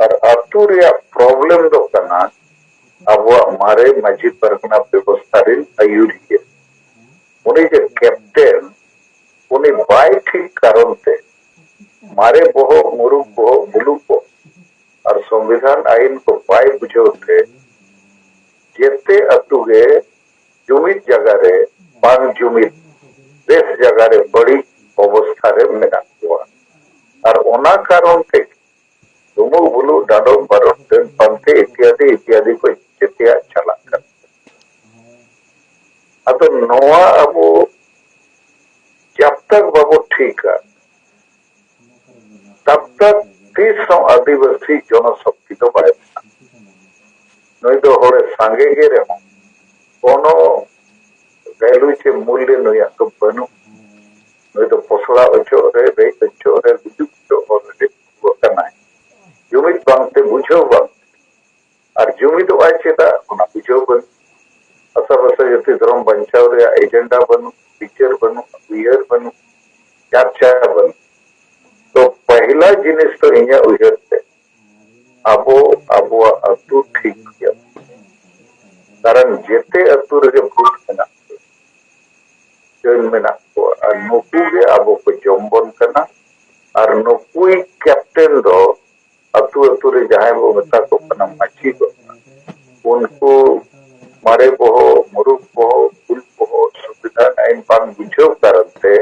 ᱟᱨ ᱟᱹᱛᱩ ᱨᱮᱭᱟᱜ ᱯᱨᱚᱵᱞᱮᱢ ᱫᱚ ᱠᱟᱱᱟ ᱟᱵᱚᱣᱟᱜ ᱢᱟᱨᱮ ᱢᱟᱹᱡᱷᱤ ᱯᱟᱨᱜᱟᱱᱟ ᱵᱮᱵᱚᱥᱛᱷᱟ ᱨᱮᱱ ᱟᱹᱭᱩᱨᱤᱭᱟᱹ᱾ ᱩᱱᱤ ᱡᱮ ᱠᱮᱯᱴᱮᱱ, ᱩᱱᱤ ᱵᱟᱭ ᱴᱷᱤᱠ ᱠᱟᱨᱚᱱ ᱛᱮ ᱢᱟᱨᱮ ᱵᱚᱦᱚᱜ, ᱢᱩᱨᱩᱠ ᱵᱚᱦᱚᱜ, ᱵᱩᱞᱩᱜ ᱵᱚᱦᱚᱜ ᱟᱨ ᱥᱚᱝᱵᱤᱫᱷᱟᱱ ᱟᱭᱤᱱ ᱠᱚ ᱵᱟᱭ ᱵᱩᱡᱷᱟᱹᱣ ᱛᱮ ᱡᱮᱛᱮ ᱟᱹᱛᱩ ᱜᱮ ᱡᱩᱢᱤᱫ ᱡᱟᱭᱜᱟ ᱨᱮ ᱵᱟᱝ ᱡᱩᱢᱤᱫ, ᱵᱮᱥ ᱡᱟᱭᱜᱟ ᱨᱮ ᱵᱟᱹᱲᱤᱡ ᱚᱵᱚᱥᱛᱷᱟ ᱨᱮ ᱢᱮᱱᱟᱜ ᱠᱚᱣᱟ᱾ ᱟᱨ ᱚᱱᱟ ᱠᱟᱨᱚᱱ ᱛᱮ ᱰᱩᱢᱵᱩᱜ ᱵᱩᱞᱩᱜ, ᱰᱟᱸᱰᱚᱢ ᱵᱟᱨᱚᱱ, ᱰᱟᱹᱱ ᱯᱟᱱᱛᱮ ᱤᱛᱭᱟᱫᱤ ᱤᱛᱭᱟᱫᱤ ᱠᱚ ᱡᱮᱛᱮᱭᱟᱜ ᱪᱟᱞᱟᱜ ᱠᱟᱱᱟ᱾ ᱟᱫᱚ ᱱᱚᱣᱟ ᱟᱵᱚ ᱡᱟᱵ ᱛᱟᱠ ᱵᱟᱵᱚ ᱴᱷᱤᱠᱟ, ᱛᱟᱵ ᱛᱟᱠ ᱛᱤᱥ ᱦᱚᱸ ᱟᱹᱫᱤᱵᱟᱹᱥᱤ ᱡᱚᱱᱚᱥᱚᱠᱛᱤ ᱫᱚ ᱵᱟᱭ ᱵᱮᱱᱟᱜᱼᱟ᱾ ᱱᱩᱭ ᱫᱚ ᱦᱚᱲᱮ ᱥᱟᱸᱜᱮ ᱜᱮ ᱨᱮᱦᱚᱸ ᱠᱳᱱᱳ ᱵᱷᱮᱞᱩ ᱪᱮ ᱢᱩᱞᱞᱮ ᱱᱩᱭᱟᱜ ᱫᱚ ᱵᱟᱹᱱᱩᱜ᱾ ᱱᱩᱭ ᱫᱚ ᱯᱚᱥᱲᱟ ᱚᱪᱚᱜ ᱨᱮ, ᱨᱮᱡ ᱚᱪᱚᱜ ᱨᱮ, ᱜᱩᱡᱩᱜ ᱚᱪᱚᱜ ᱦᱚᱲ ᱨᱮ ᱠᱟᱱᱟᱭ᱾ ᱡᱩᱢᱤᱫ ᱵᱟᱝᱛᱮ, ᱵᱩᱡᱷᱟᱹᱣ ᱵᱟᱝ, ᱟᱨ ᱡᱩᱢᱤᱫᱚᱜ ᱟᱭ ᱪᱮᱫᱟᱜ, ᱚᱱᱟ ᱵᱩᱡᱷᱟᱹᱣ ᱵᱟᱹᱱᱩᱜ᱾ ᱦᱟᱥᱟ ᱵᱷᱟᱥᱟ ᱡᱟᱹᱛᱤ ᱫᱷᱚᱨᱚᱢ ᱵᱟᱧᱪᱟᱣ ᱨᱮᱭᱟᱜ ᱮᱡᱮᱱᱰᱟ ᱵᱟᱹᱱᱩᱜ, ᱵᱤᱪᱟᱹᱨ ᱵᱟᱹᱱᱩᱜ, ᱩᱭᱦᱟᱹᱨ ᱵᱟᱹᱱᱩᱜ᱾ ᱪᱟᱨᱪᱟ ᱵᱟᱹᱱᱩᱜ᱾ ᱛᱚ ᱯᱟᱹᱦᱤᱞᱟ ᱡᱤᱱᱤᱥ ᱫᱚ ᱤᱧᱟᱹᱜ ᱩᱭᱦᱟᱹᱨ ᱛᱮ ᱟᱵᱚ ᱟᱵᱚᱣᱟᱜ ᱟᱹᱛᱩ ᱴᱷᱤᱠ ᱦᱩᱭᱩᱜ᱾ ᱠᱟᱨᱚᱱ ᱡᱮᱛᱮ ᱟᱹᱛᱩ ᱨᱮᱜᱮ ᱵᱷᱩᱛ ᱢᱮᱱᱟᱜ ᱠᱚᱣᱟ, ᱰᱟᱹᱱ ᱢᱮᱱᱟᱜ ᱠᱚᱣᱟ, ᱟᱨ ᱱᱩᱠᱩ ᱜᱮ ᱟᱵᱚ ᱠᱚ ᱡᱚᱢ ᱵᱚᱱ ᱠᱟᱱᱟ᱾ ᱟᱨ ᱱᱩᱠᱩᱭ ᱠᱮᱯᱴᱮᱱ ᱫᱚ ᱟᱹᱛᱩ ᱟᱹᱛᱩ ᱨᱮ ᱡᱟᱦᱟᱸᱭ ᱵᱚ ᱢᱮᱛᱟ ᱠᱚ ᱠᱟᱱᱟ ᱢᱟᱹᱡᱷᱤ ᱵᱟᱵᱟ, ᱩᱱᱠᱩ ᱢᱟᱨᱮ ᱵᱚᱦᱚᱜ, ᱢᱩᱨᱩᱠ ᱵᱚᱦᱚᱜ, ᱵᱷᱩᱞ ᱵᱚᱦᱚᱜ, ᱥᱚᱝᱵᱤᱫᱷᱟᱱ ᱟᱹᱭᱤᱱ ᱵᱟᱝ ᱵᱩᱡᱷᱟᱹᱣ ᱠᱟᱨᱚᱱ ᱛᱮ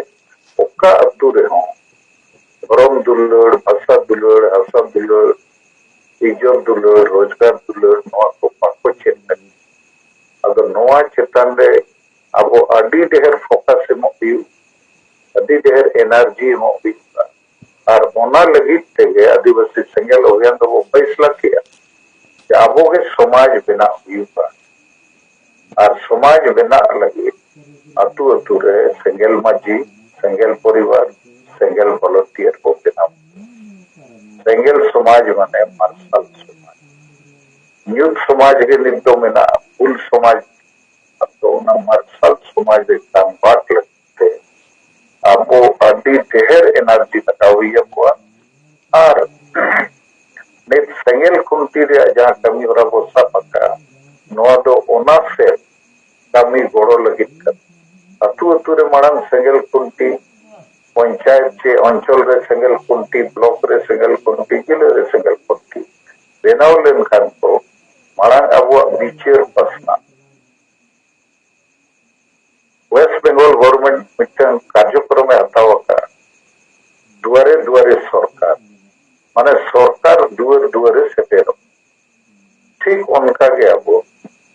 ᱚᱠᱟ ᱟᱹᱛᱩ ᱨᱮᱦᱚᱸ ᱫᱷᱚᱨᱚᱢ ᱫᱩᱞᱟᱹᱲ, ᱵᱷᱟᱥᱟ ᱫᱩᱞᱟᱹᱲ, ᱦᱟᱥᱟ ᱫᱩᱞᱟᱹᱲ, ᱤᱡᱽᱡᱚᱛ ᱫᱩᱞᱟᱹᱲ, ᱨᱳᱡᱽᱜᱟᱨ ᱫᱩᱞᱟᱹᱲ, ᱱᱚᱣᱟ ᱠᱚ ᱵᱟᱠᱚ ᱪᱮᱫ ᱠᱟᱱᱟ᱾ ᱟᱫᱚ ᱱᱚᱣᱟ ᱪᱮᱛᱟᱱ ᱨᱮ ᱟᱵᱚ ᱟᱹᱰᱤ ᱰᱷᱮᱨ ᱯᱷᱳᱠᱟᱥ ᱮᱢᱚᱜ ᱦᱩᱭᱩᱜ, ᱟᱹᱰᱤ ᱰᱷᱮᱨ ᱮᱱᱟᱨᱡᱤ ᱮᱢᱚᱜ ᱦᱩᱭᱩᱜᱼᱟ᱾ ᱟᱨ ᱚᱱᱟ ᱞᱟᱹᱜᱤᱫ ᱛᱮᱜᱮ ᱟᱹᱫᱤᱵᱟᱹᱥᱤ ᱥᱮᱸᱜᱮᱞ ᱚᱵᱷᱤᱭᱟᱱ ᱫᱚᱵᱚ ᱯᱷᱟᱭᱥᱞᱟ ᱠᱮᱜᱼᱟ ᱡᱮ ᱟᱵᱚᱜᱮ ᱥᱚᱢᱟᱡᱽ ᱵᱮᱱᱟᱣ ᱦᱩᱭᱩᱜᱼᱟ᱾ ᱟᱨ ᱥᱚᱢᱟᱡᱽ ᱵᱮᱱᱟᱣ ᱞᱟᱹᱜᱤᱫ ᱟᱹᱛᱩ ᱟᱹᱛᱩ ᱨᱮ ᱥᱮᱸᱜᱮᱞ ᱢᱟᱹᱡᱷᱤ, ᱥᱮᱸᱜᱮᱞ ᱯᱚᱨᱤᱵᱟᱨ, ᱥᱮᱸᱜᱮᱞ ᱵᱷᱚᱞᱚᱱᱴᱤᱭᱟᱨ ᱠᱚ ᱵᱮᱱᱟᱣ᱾ ᱥᱮᱸᱜᱮᱞ ᱥᱚᱢᱟᱡᱽ ᱢᱟᱱᱮ ᱢᱟᱨᱥᱟᱞ ᱥᱚᱢᱟᱡᱽ᱾ ᱧᱩᱛ ᱥᱚᱢᱟᱡᱽ ᱜᱮ ᱱᱤᱛ ᱫᱚ ᱢᱮᱱᱟᱜᱼᱟ, ᱵᱷᱩᱞ ᱥᱚᱢᱟᱡᱽ᱾ ᱟᱫᱚ ᱚᱱᱟ ᱢᱟᱨᱥᱟᱞ ᱥᱚᱢᱟᱡᱽ ᱨᱮ ᱠᱚᱱᱵᱷᱟᱨᱴ ᱞᱟᱹᱜᱤᱫ ᱛᱮ ᱟᱵᱚ ᱟᱹᱰᱤ ᱰᱷᱮᱨ ᱮᱱᱟᱨᱡᱤ ᱞᱟᱜᱟᱣ ᱦᱩᱭ ᱟᱵᱚᱣᱟ᱾ ᱟᱨ ᱱᱤᱛ ᱥᱮᱸᱜᱮᱞ ᱠᱷᱩᱱᱴᱤ ᱨᱮᱭᱟᱜ ᱡᱟᱦᱟᱸ ᱠᱟᱹᱢᱤ ᱦᱚᱨᱟ ᱵᱚ ᱥᱟᱵ ᱟᱠᱟᱫᱼᱟ, ᱱᱚᱣᱟ ᱫᱚ ᱚᱱᱟ ᱥᱮᱫ ᱠᱟᱹᱢᱤ ᱜᱚᱲᱚ ᱞᱟᱹᱜᱤᱫ ᱠᱟᱱᱟ᱾ ᱟᱹᱛᱩ ᱟᱹᱛᱩ ᱨᱮ ᱢᱟᱲᱟᱝ ᱥᱮᱸᱜᱮᱞ ᱠᱷᱩᱱᱴᱤ, ᱯᱚᱧᱪᱟᱭᱮᱛ ᱪᱮ ᱚᱧᱪᱚᱞ ᱨᱮ ᱥᱮᱸᱜᱮᱞ ᱠᱷᱩᱱᱴᱤ, ᱵᱞᱚᱠ ᱨᱮ ᱥᱮᱸᱜᱮᱞ ᱠᱷᱩᱱᱴᱤ, ᱡᱮᱞᱟᱹ ᱨᱮ ᱥᱮᱸᱜᱮᱞ ᱠᱷᱩᱱᱴᱤ ᱵᱮᱱᱟᱣ ᱞᱮᱱᱠᱷᱟᱱ ᱠᱚ ᱢᱟᱲᱟᱝ ᱟᱵᱚᱣᱟᱜ ᱵᱤᱪᱟᱹᱨ ᱯᱟᱥᱱᱟᱜ᱾ ᱳᱭᱮᱥᱴ ᱵᱮᱝᱜᱚᱞ ᱜᱚᱵᱷᱚᱨᱱᱢᱮᱱᱴ ᱢᱤᱫᱴᱟᱝ ᱠᱟᱨᱡᱚᱠᱨᱚᱢᱮ ᱦᱟᱛᱟᱣ ᱟᱠᱟᱫᱼᱟ, ᱫᱩᱣᱟᱨᱮ ᱫᱩᱣᱟᱨᱮ ᱥᱚᱨᱠᱟᱨ, ᱢᱟᱱᱮ ᱥᱚᱨᱠᱟᱨ ᱫᱩᱣᱟᱹᱨ ᱫᱩᱣᱟᱹᱨᱮ ᱥᱮᱴᱮᱨᱚᱜ᱾ ᱴᱷᱤᱠ ᱚᱱᱠᱟ ᱜᱮ ᱟᱵᱚ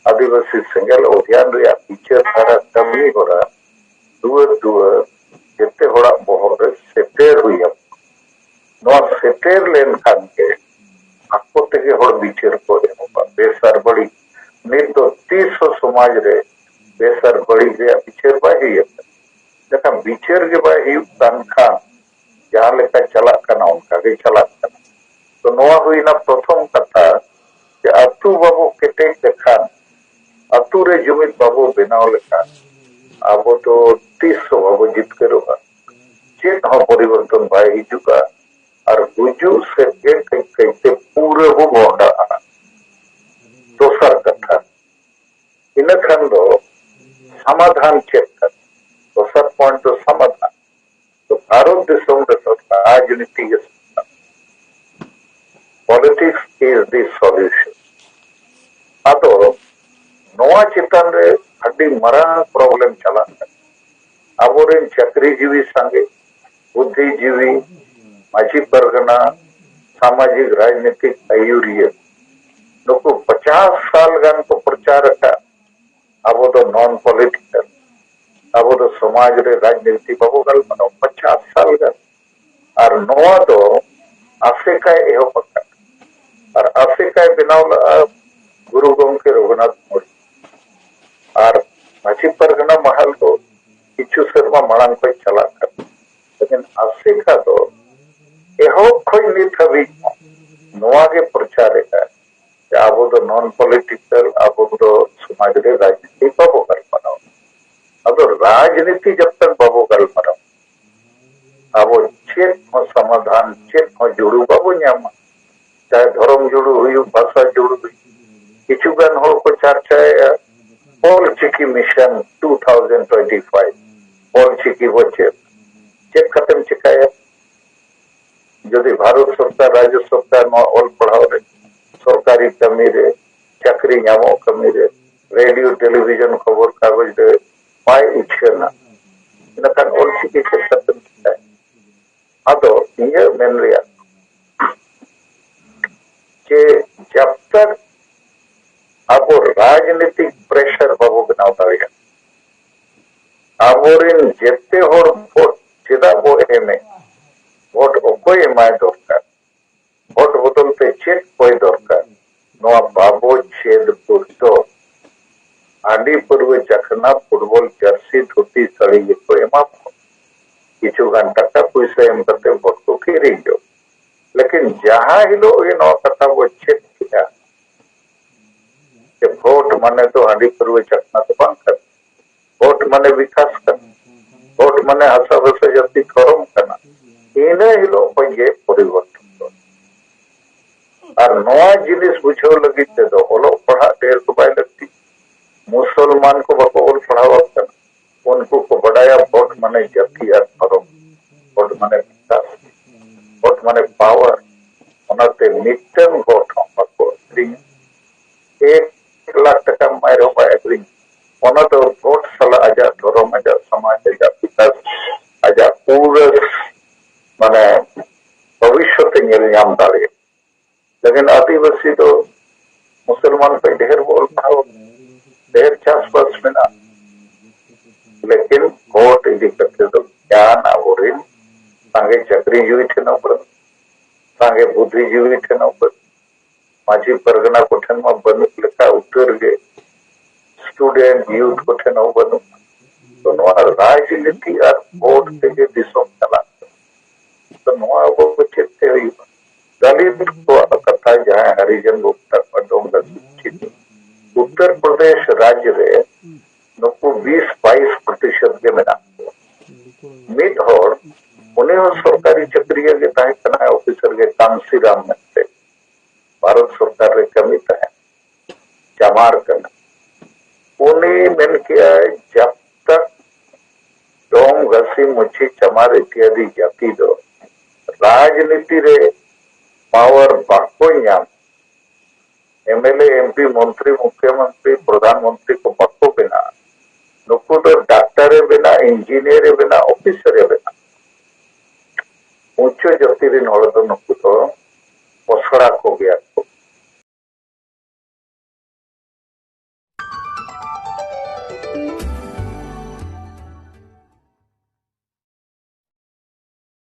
ᱟᱹᱫᱤᱵᱟᱹᱥᱤ ᱥᱮᱸᱜᱮᱞ ᱚᱵᱷᱤᱭᱟᱱ ᱨᱮᱭᱟᱜ ᱵᱤᱪᱟᱹᱨ ᱫᱷᱟᱨᱟ ᱠᱟᱹᱢᱤ ᱦᱚᱨᱟ ᱫᱩᱣᱟᱹᱨ ᱫᱩᱣᱟᱹᱨ ᱡᱮᱛᱮ ᱦᱚᱲᱟᱜ ᱵᱚᱦᱚᱜ ᱨᱮ ᱥᱮᱴᱮᱨ ᱦᱩᱭ ᱟᱵᱚᱱᱟ᱾ ᱱᱚᱣᱟ ᱥᱮᱴᱮᱨ ᱞᱮᱱᱠᱷᱟᱱ ᱜᱮ ᱟᱠᱚ ᱛᱮᱜᱮ ᱦᱚᱲ ᱵᱤᱪᱟᱹᱨ ᱠᱚ ᱮᱦᱚᱵᱟ, ᱵᱮᱥ ᱟᱨ ᱵᱟᱹᱲᱤᱡ᱾ ᱱᱤᱛ ᱫᱚ ᱛᱤᱥ ᱦᱚᱸ ᱥᱚᱢᱟᱡᱽ ᱨᱮ ᱵᱮᱥ ᱟᱨ ᱵᱟᱹᱲᱤᱡ ᱨᱮᱭᱟᱜ ᱵᱤᱪᱟᱹᱨ ᱵᱟᱭ ᱦᱩᱭ ᱟᱠᱟᱱᱟ᱾ ᱢᱮᱱᱠᱷᱟᱱ ᱵᱤᱪᱟᱹᱨ ᱜᱮ ᱵᱟᱭ ᱦᱩᱭᱩᱜ ᱠᱟᱱ ᱠᱷᱟᱱ ᱡᱟᱦᱟᱸ ᱞᱮᱠᱟ ᱪᱟᱞᱟᱜ ᱠᱟᱱᱟ ᱚᱱᱠᱟ ᱜᱮ ᱪᱟᱞᱟᱜ ᱠᱟᱱᱟ᱾ ᱛᱚ ᱱᱚᱣᱟ ᱦᱩᱭᱱᱟ ᱯᱨᱚᱛᱷᱚᱢ ᱠᱟᱛᱷᱟ, ᱡᱮ ᱟᱹᱛᱩ ᱵᱟᱵᱚ ᱠᱮᱴᱮᱡ ᱞᱮᱠᱷᱟᱱ, ᱟᱹᱛᱩ ᱨᱮ ᱡᱩᱢᱤᱫ ᱵᱟᱵᱚ ᱵᱮᱱᱟᱣ ᱞᱮᱠᱷᱟᱱ ᱟᱵᱚ ᱫᱚ ᱛᱤᱥ ᱦᱚᱸ ᱵᱟᱵᱚ ᱡᱤᱛᱠᱟᱹᱨᱚᱜᱼᱟ᱾ ᱪᱮᱫ ᱦᱚᱸ ᱯᱚᱨᱤᱵᱚᱨᱛᱚᱱ ᱵᱟᱭ ᱦᱤᱡᱩᱜᱼᱟ᱾ ᱟᱨ ᱜᱩᱡᱩᱜ ᱥᱮᱫ ᱜᱮ ᱠᱟᱹᱡ ᱠᱟᱹᱡ ᱛᱮ ᱯᱩᱨᱟᱹ ᱵᱚ ᱢᱚᱦᱰᱟᱜᱼᱟ᱾ ᱫᱚᱥᱟᱨ ᱠᱟᱛᱷᱟ, ᱤᱱᱟᱹ ᱠᱷᱟᱱ ᱫᱚ ᱥᱚᱢᱟᱫᱷᱟᱱ ᱪᱮᱫ ᱠᱟᱱᱟ? ᱫᱚᱥᱟᱨ ᱯᱚᱭᱮᱱᱴ ᱫᱚ ᱥᱚᱢᱟᱫᱷᱟᱱ᱾ ᱛᱚ ᱵᱷᱟᱨᱚᱛ ᱫᱤᱥᱚᱢ ᱨᱮᱫᱚ ᱨᱟᱡᱽᱱᱤᱛᱤ ᱜᱮ ᱥᱚᱢᱟᱫᱷᱟᱱ᱾ Politics is the solution. ᱟᱫᱚ ᱱᱚᱣᱟ ᱪᱮᱛᱟᱱ ᱨᱮ ᱟᱹᱰᱤ ᱢᱟᱨᱟᱝ ᱯᱨᱚᱵᱞᱮᱢ ᱪᱟᱞᱟᱜ ᱠᱟᱱᱟ᱾ ᱟᱵᱚᱨᱮᱱ ᱪᱟᱹᱠᱨᱤᱡᱤᱵᱤ ᱥᱟᱸᱜᱮ, ᱵᱩᱫᱽᱫᱷᱤᱡᱤᱵᱤ, ᱢᱟᱹᱡᱷᱤ ᱯᱟᱨᱜᱟᱱᱟ, ᱥᱟᱢᱟᱡᱤᱠ ᱨᱟᱡᱽᱱᱤᱛᱤᱠ ᱟᱹᱭᱩᱨᱤᱭᱟᱹ, ᱱᱩᱠᱩ ᱯᱚᱪᱟᱥ ᱥᱟᱞ ᱜᱟᱱ ᱠᱚ ᱯᱨᱚᱪᱟᱨ ᱟᱠᱟᱫ, ᱟᱵᱚ ᱫᱚ ᱱᱚᱱ ᱯᱚᱞᱤᱴᱤᱠᱟᱞ, ᱟᱵᱚ ᱫᱚ ᱥᱚᱢᱟᱡᱽ ᱨᱮ ᱨᱟᱡᱽᱱᱤᱛᱤ ᱵᱟᱵᱚ ᱜᱟᱞᱢᱟᱨᱟᱣᱟ, ᱯᱚᱪᱟᱥ ᱥᱟᱞ ᱜᱟᱱ᱾ ᱟᱨ ᱱᱚᱣᱟ ᱫᱚ ᱟᱥᱮᱠᱟᱭ ᱮᱦᱚᱵ ᱟᱠᱟᱫ᱾ ᱟᱨ ᱟᱥᱮᱠᱟᱭ ᱵᱮᱱᱟᱣ ᱞᱮᱫᱼᱟ ᱜᱩᱨᱩ ᱜᱚᱢᱠᱮ ᱨᱚᱜᱷᱩᱱᱟᱛᱷ ᱢᱩᱨᱢᱩ᱾ ᱟᱨ ᱢᱟᱹᱡᱷᱤ ᱯᱟᱨᱜᱟᱱᱟ ᱢᱟᱦᱟᱞ ᱫᱚ ᱠᱤᱪᱷᱩ ᱥᱮᱨᱢᱟ ᱢᱟᱲᱟᱝ ᱠᱷᱚᱱ ᱪᱟᱞᱟᱜ ᱠᱟᱱᱟ᱾ ᱞᱮᱠᱤᱱ ᱟᱥᱮᱠᱟ ᱫᱚ ᱮᱦᱚᱵ ᱠᱷᱚᱱ ᱱᱤᱛ ᱦᱟᱹᱵᱤᱡ ᱦᱚᱸ ᱱᱚᱣᱟ ᱜᱮ ᱯᱨᱚᱪᱟᱨᱮᱫᱼᱟ ᱡᱮ ᱟᱵᱚ ᱫᱚ ᱱᱚᱱ ᱯᱚᱞᱤᱴᱤᱠᱟᱞ, ᱟᱵᱚ ᱫᱚ ᱥᱚᱢᱟᱡᱽ ᱨᱮ ᱨᱟᱡᱽᱱᱤᱛᱤ ᱵᱟᱵᱚ ᱜᱟᱞᱢᱟᱨᱟᱣᱟ᱾ ᱟᱫᱚ ᱨᱟᱡᱽᱱᱤᱛᱤ ᱡᱟᱵ ᱛᱟᱠ ᱵᱟᱵᱚ ᱜᱟᱞᱢᱟᱨᱟᱣᱟ, ᱟᱵᱚ ᱪᱮᱫ ᱦᱚᱸ ᱥᱚᱢᱟᱫᱷᱟᱱ, ᱪᱮᱫ ᱦᱚᱸ ᱡᱩᱲᱩ ᱵᱟᱵᱚ ᱧᱟᱢᱟ᱾ ᱪᱟᱦᱮ ᱫᱷᱚᱨᱚᱢ ᱡᱩᱲᱩ ᱦᱩᱭᱩᱜ, ᱵᱷᱟᱥᱟ ᱡᱩᱲᱩ ᱦᱩᱭᱩᱜ, ᱠᱤᱪᱷᱩ ᱜᱟᱱ ᱦᱚᱲ ᱠᱚ ᱪᱟᱨᱪᱟᱭᱮᱫᱼᱟ Ol Chiki mission two thousand twenty five, Ol Chiki ᱵᱚ ᱪᱮᱫ, ᱪᱮᱫ ᱠᱟᱛᱮᱢ ᱪᱮᱠᱟᱭᱟ? ᱡᱩᱫᱤ ᱵᱷᱟᱨᱚᱛ ᱥᱚᱨᱠᱟᱨ, ᱨᱟᱡᱽᱡᱚ ᱥᱚᱨᱠᱟᱨ ᱱᱚᱣᱟ ᱚᱞ ᱯᱟᱲᱦᱟᱣ ᱨᱮ, ᱥᱚᱨᱠᱟᱨᱤ ᱠᱟᱹᱢᱤ ᱨᱮ, ᱪᱟᱹᱠᱨᱤ ᱧᱟᱢᱚᱜ ᱠᱟᱹᱢᱤ ᱨᱮ, ᱨᱮᱰᱤᱭᱳ ᱴᱮᱞᱤᱵᱷᱤᱡᱚᱱ ᱠᱷᱚᱵᱚᱨ ᱠᱟᱜᱚᱡᱽ ᱨᱮ ᱵᱟᱭ ᱩᱪᱷᱟᱹᱱᱟ, ᱤᱱᱟᱹᱠᱷᱟᱱ ᱚᱞ ᱪᱤᱠᱤ ᱪᱮᱫ ᱠᱟᱛᱮᱢ ᱪᱮᱠᱟᱭᱟ? ᱟᱫᱚ ᱤᱧᱟᱹᱜ ᱢᱮᱱ ᱨᱮᱭᱟᱜ ᱡᱮ ᱡᱟᱵ ᱛᱟᱠ ᱟᱵᱚ ᱨᱟᱡᱽᱱᱤᱛᱤᱠ ᱯᱨᱮᱥᱟᱨ ᱵᱟᱵᱚ ᱵᱮᱱᱟᱣ ᱫᱟᱲᱮᱭᱟᱜᱼᱟ, ᱟᱵᱚᱨᱮᱱ ᱡᱮᱛᱮ ᱦᱚᱲ ᱵᱷᱳᱴ ᱪᱮᱫᱟᱜ ᱵᱚ ᱮᱢᱮᱫ, ᱵᱷᱳᱴ ᱚᱠᱚᱭ ᱮᱢᱟᱭ ᱫᱚᱨᱠᱟᱨ, ᱵᱷᱳᱴ ᱵᱚᱫᱚᱞ ᱛᱮ ᱪᱮᱫ ᱠᱚᱭ ᱫᱚᱨᱠᱟᱨ, ᱱᱚᱣᱟ ᱵᱟᱵᱚ ᱪᱮᱫ ᱵᱷᱳᱴ ᱫᱚ ᱦᱟᱺᱰᱤ ᱯᱟᱹᱨᱣᱟᱹ ᱪᱟᱠᱷᱱᱟ ᱯᱷᱩᱴᱵᱚᱞ ᱡᱟᱹᱨᱥᱤ ᱫᱷᱩᱛᱤ ᱥᱟᱹᱲᱤ ᱜᱮᱠᱚ ᱮᱢᱟ ᱠᱚᱣᱟ᱾ ᱠᱤᱪᱷᱩ ᱜᱟᱱ ᱴᱟᱠᱟ ᱯᱩᱭᱥᱟᱹ ᱮᱢ ᱠᱟᱛᱮ ᱵᱷᱳᱴ ᱠᱚ ᱠᱤᱨᱤᱧ ᱡᱚᱝ᱾ ᱞᱮᱠᱤᱱ ᱡᱟᱦᱟᱸ ᱦᱤᱞᱳᱜ ᱜᱮ ᱱᱚᱣᱟ ᱠᱟᱛᱷᱟ ᱵᱚ ᱪᱮᱫ ᱠᱮᱫᱟ ᱡᱮ ᱵᱷᱳᱴ ᱢᱟᱱᱮ ᱫᱚ ᱦᱟᱺᱰᱤ ᱯᱟᱹᱨᱣᱟᱹ ᱪᱟᱠᱷᱱᱟ ᱫᱚ ᱵᱟᱝ ᱠᱟᱱᱟ, ᱵᱷᱳᱴ ᱢᱟᱱᱮ ᱵᱤᱠᱟᱥ ᱠᱟᱱᱟ, ᱵᱷᱳᱴ ᱢᱟᱱᱮ ᱦᱟᱥᱟ ᱵᱷᱟᱥᱟ ᱡᱟᱹᱛᱤ ᱫᱷᱚᱨᱚᱢ ᱠᱟᱱᱟ, ᱤᱱᱟᱹ ᱦᱤᱞᱳᱜ ᱠᱷᱚᱱ ᱜᱮ ᱯᱚᱨᱤᱵᱚᱨᱛᱚᱱ ᱫᱚ᱾ ᱟᱨ ᱱᱚᱣᱟ ᱡᱤᱱᱤᱥ ᱵᱩᱡᱷᱟᱹᱣ ᱞᱟᱹᱜᱤᱫ ᱛᱮᱫᱚ ᱚᱞᱚᱜ ᱯᱟᱲᱦᱟᱜ ᱰᱷᱮᱨ ᱫᱚ ᱵᱟᱭ ᱞᱟᱹᱠᱛᱤ᱾ ᱢᱩᱥᱚᱞᱢᱟᱱ ᱠᱚ ᱵᱟᱠᱚ ᱚᱞ ᱯᱟᱲᱦᱟᱣ ᱟᱠᱟᱱᱟ, ᱩᱱᱠᱩ ᱠᱚ ᱵᱟᱰᱟᱭᱟ ᱵᱷᱳᱴ ᱢᱟᱱᱮ ᱡᱟᱹᱛᱤ ᱟᱨ ᱫᱷᱚᱨᱚᱢ, ᱵᱷᱳᱴ ᱢᱟᱱᱮ ᱵᱤᱠᱟᱥ, ᱵᱷᱳᱴ ᱢᱟᱱᱮ ᱯᱟᱣᱟᱨ᱾ ᱚᱱᱟᱛᱮ ᱢᱤᱫᱴᱟᱝ ᱵᱷᱳᱴ ᱦᱚᱸ ᱵᱟᱠᱚ ᱟᱹᱠᱷᱨᱤᱧᱟ᱾ ᱮᱠ ᱞᱟᱠᱷ ᱴᱟᱠᱟ ᱮᱢᱟᱭ ᱨᱮᱦᱚᱸ ᱵᱟᱭ ᱟᱹᱠᱷᱨᱤᱧᱟ᱾ ᱚᱱᱟ ᱫᱚ ᱵᱷᱳᱴ ᱥᱟᱞᱟᱜ ᱟᱡᱟᱜ ᱫᱷᱚᱨᱚᱢ, ᱟᱡᱟᱜ ᱥᱚᱢᱟᱡᱽ, ᱟᱡᱟᱜ ᱵᱤᱠᱟᱥ, ᱟᱡᱟᱜ ᱯᱩᱨᱟᱹ ᱢᱟᱱᱮ ᱵᱷᱚᱵᱤᱥᱥᱚᱛ ᱮ ᱧᱮᱞ ᱧᱟᱢ ᱫᱟᱲᱮᱭᱟᱜᱼᱟ᱾ ᱞᱮᱠᱤᱱ ᱟᱹᱫᱤᱵᱟᱹᱥᱤ ᱫᱚ ᱢᱩᱥᱚᱞᱢᱟᱱ ᱠᱷᱚᱱ ᱰᱷᱮᱨ ᱵᱚ ᱚᱞ ᱯᱟᱲᱦᱟᱣ, ᱰᱷᱮᱨ ᱪᱟᱥᱵᱟᱥ ᱢᱮᱱᱟᱜᱼᱟ, ᱞᱮᱠᱤᱱ ᱵᱷᱳᱴ ᱤᱫᱤ ᱠᱟᱛᱮ ᱫᱚ ᱜᱮᱭᱟᱱ ᱟᱵᱚᱨᱮᱱ ᱥᱟᱸᱜᱮ ᱪᱟᱹᱠᱨᱤᱡᱤᱵᱤ ᱴᱷᱮᱱ ᱦᱚᱸ ᱵᱟᱹᱱᱩᱜ, ᱥᱟᱸᱜᱮ ᱵᱩᱫᱽᱫᱷᱤᱡᱤᱵᱤ ᱴᱷᱮᱱ ᱦᱚᱸ ᱵᱟᱹᱱᱩᱜ, ᱢᱟᱹᱡᱷᱤ ᱯᱟᱨᱜᱟᱱᱟ ᱠᱚᱴᱷᱮᱱ ᱢᱟ ᱵᱟᱹᱱᱩᱜ ᱞᱮᱠᱟ ᱩᱛᱟᱹᱨ ᱜᱮ, ᱥᱴᱩᱰᱮᱱᱴ ᱭᱩᱛᱷ ᱠᱚᱴᱷᱮᱱ ᱦᱚᱸ ᱵᱟᱹᱱᱩᱜ᱾ ᱛᱚ ᱱᱚᱣᱟ ᱨᱟᱡᱽᱱᱤᱛᱤ ᱟᱨ ᱵᱷᱳᱴ ᱛᱮᱜᱮ ᱫᱤᱥᱚᱢ ᱪᱟᱞᱟᱜ ᱠᱟᱱᱟ᱾ ᱛᱚ ᱱᱚᱣᱟ ᱟᱵᱚ ᱪᱮᱫ ᱛᱮ ᱦᱩᱭᱩᱜᱼᱟ? ᱫᱟᱞᱤᱛ ᱠᱚᱣᱟᱜ ᱠᱟᱛᱷᱟ ᱡᱟᱦᱟᱸᱭ ᱦᱟᱨᱤᱡᱚᱱ ᱠᱚ ᱢᱮᱛᱟ ᱠᱚᱣᱟ, ᱰᱚᱢ ᱫᱟᱞᱤᱛ ᱪᱤᱱ, ᱩᱛᱛᱚᱨ ᱯᱨᱚᱫᱮᱥ ᱨᱟᱡᱽ ᱨᱮ ᱱᱩᱠᱩ ᱵᱤᱥ ᱵᱟᱭᱤᱥ ᱯᱨᱚᱛᱤᱥᱚᱛ ᱜᱮ ᱢᱮᱱᱟᱜ ᱠᱚᱣᱟ᱾ ᱢᱤᱫ ᱦᱚᱲ, ᱩᱱᱤ ᱦᱚᱸ ᱥᱚᱨᱠᱟᱨᱤ ᱪᱟᱹᱠᱨᱤᱭᱟᱹ ᱜᱮ ᱛᱟᱦᱮᱸ ᱠᱟᱱᱟᱭ, ᱚᱯᱷᱤᱥᱟᱨ ᱜᱮ, ᱠᱟᱱᱥᱤᱨᱟᱢ ᱢᱮᱱᱛᱮ, ᱵᱷᱟᱨᱚᱛ ᱥᱚᱨᱠᱟᱨ ᱨᱮ ᱠᱟᱹᱢᱤ ᱛᱟᱦᱮᱸᱫ, ᱪᱟᱢᱟᱨ ᱠᱟᱱᱟ᱾ ᱩᱱᱤ ᱢᱮᱱ ᱠᱮᱜᱼᱟᱭ, ᱡᱟᱵ ᱛᱟᱠ ᱰᱚᱢ, ᱜᱷᱟᱥᱤ, ᱢᱩᱪᱤ, ᱪᱟᱢᱟᱨ ᱤᱛᱭᱟᱫᱤ ᱡᱟᱹᱛᱤ ᱫᱚ ᱨᱟᱡᱽᱱᱤᱛᱤ ᱨᱮ ᱯᱟᱣᱟᱨ ᱵᱟᱠᱚ ᱧᱟᱢ, ᱮᱢᱮᱞᱮ, ᱮᱢᱯᱤ, ᱢᱚᱱᱛᱨᱤ, ᱢᱩᱠᱷᱭᱚᱢᱚᱱᱛᱨᱤ, ᱯᱨᱚᱫᱷᱟᱱ ᱢᱚᱱᱛᱨᱤ ᱠᱚ ᱵᱟᱠᱚ ᱵᱮᱱᱟᱜᱼᱟ᱾ ᱱᱩᱠᱩ ᱫᱚ ᱰᱟᱠᱛᱟᱨ ᱮ ᱵᱮᱱᱟᱜ, ᱤᱧᱡᱤᱱᱤᱭᱟᱨ ᱮ ᱵᱮᱱᱟᱜ, ᱚᱯᱷᱤᱥᱟᱨ ᱮ ᱵᱮᱱᱟᱜ᱾ ᱩᱪᱪᱚ ᱡᱟᱹᱛᱤ ᱨᱮᱱ ᱦᱚᱲ ᱫᱚ ᱱᱩᱠᱩ ᱫᱚ ᱯᱚᱥᱲᱟ ᱠᱚ ᱜᱮᱭᱟ᱾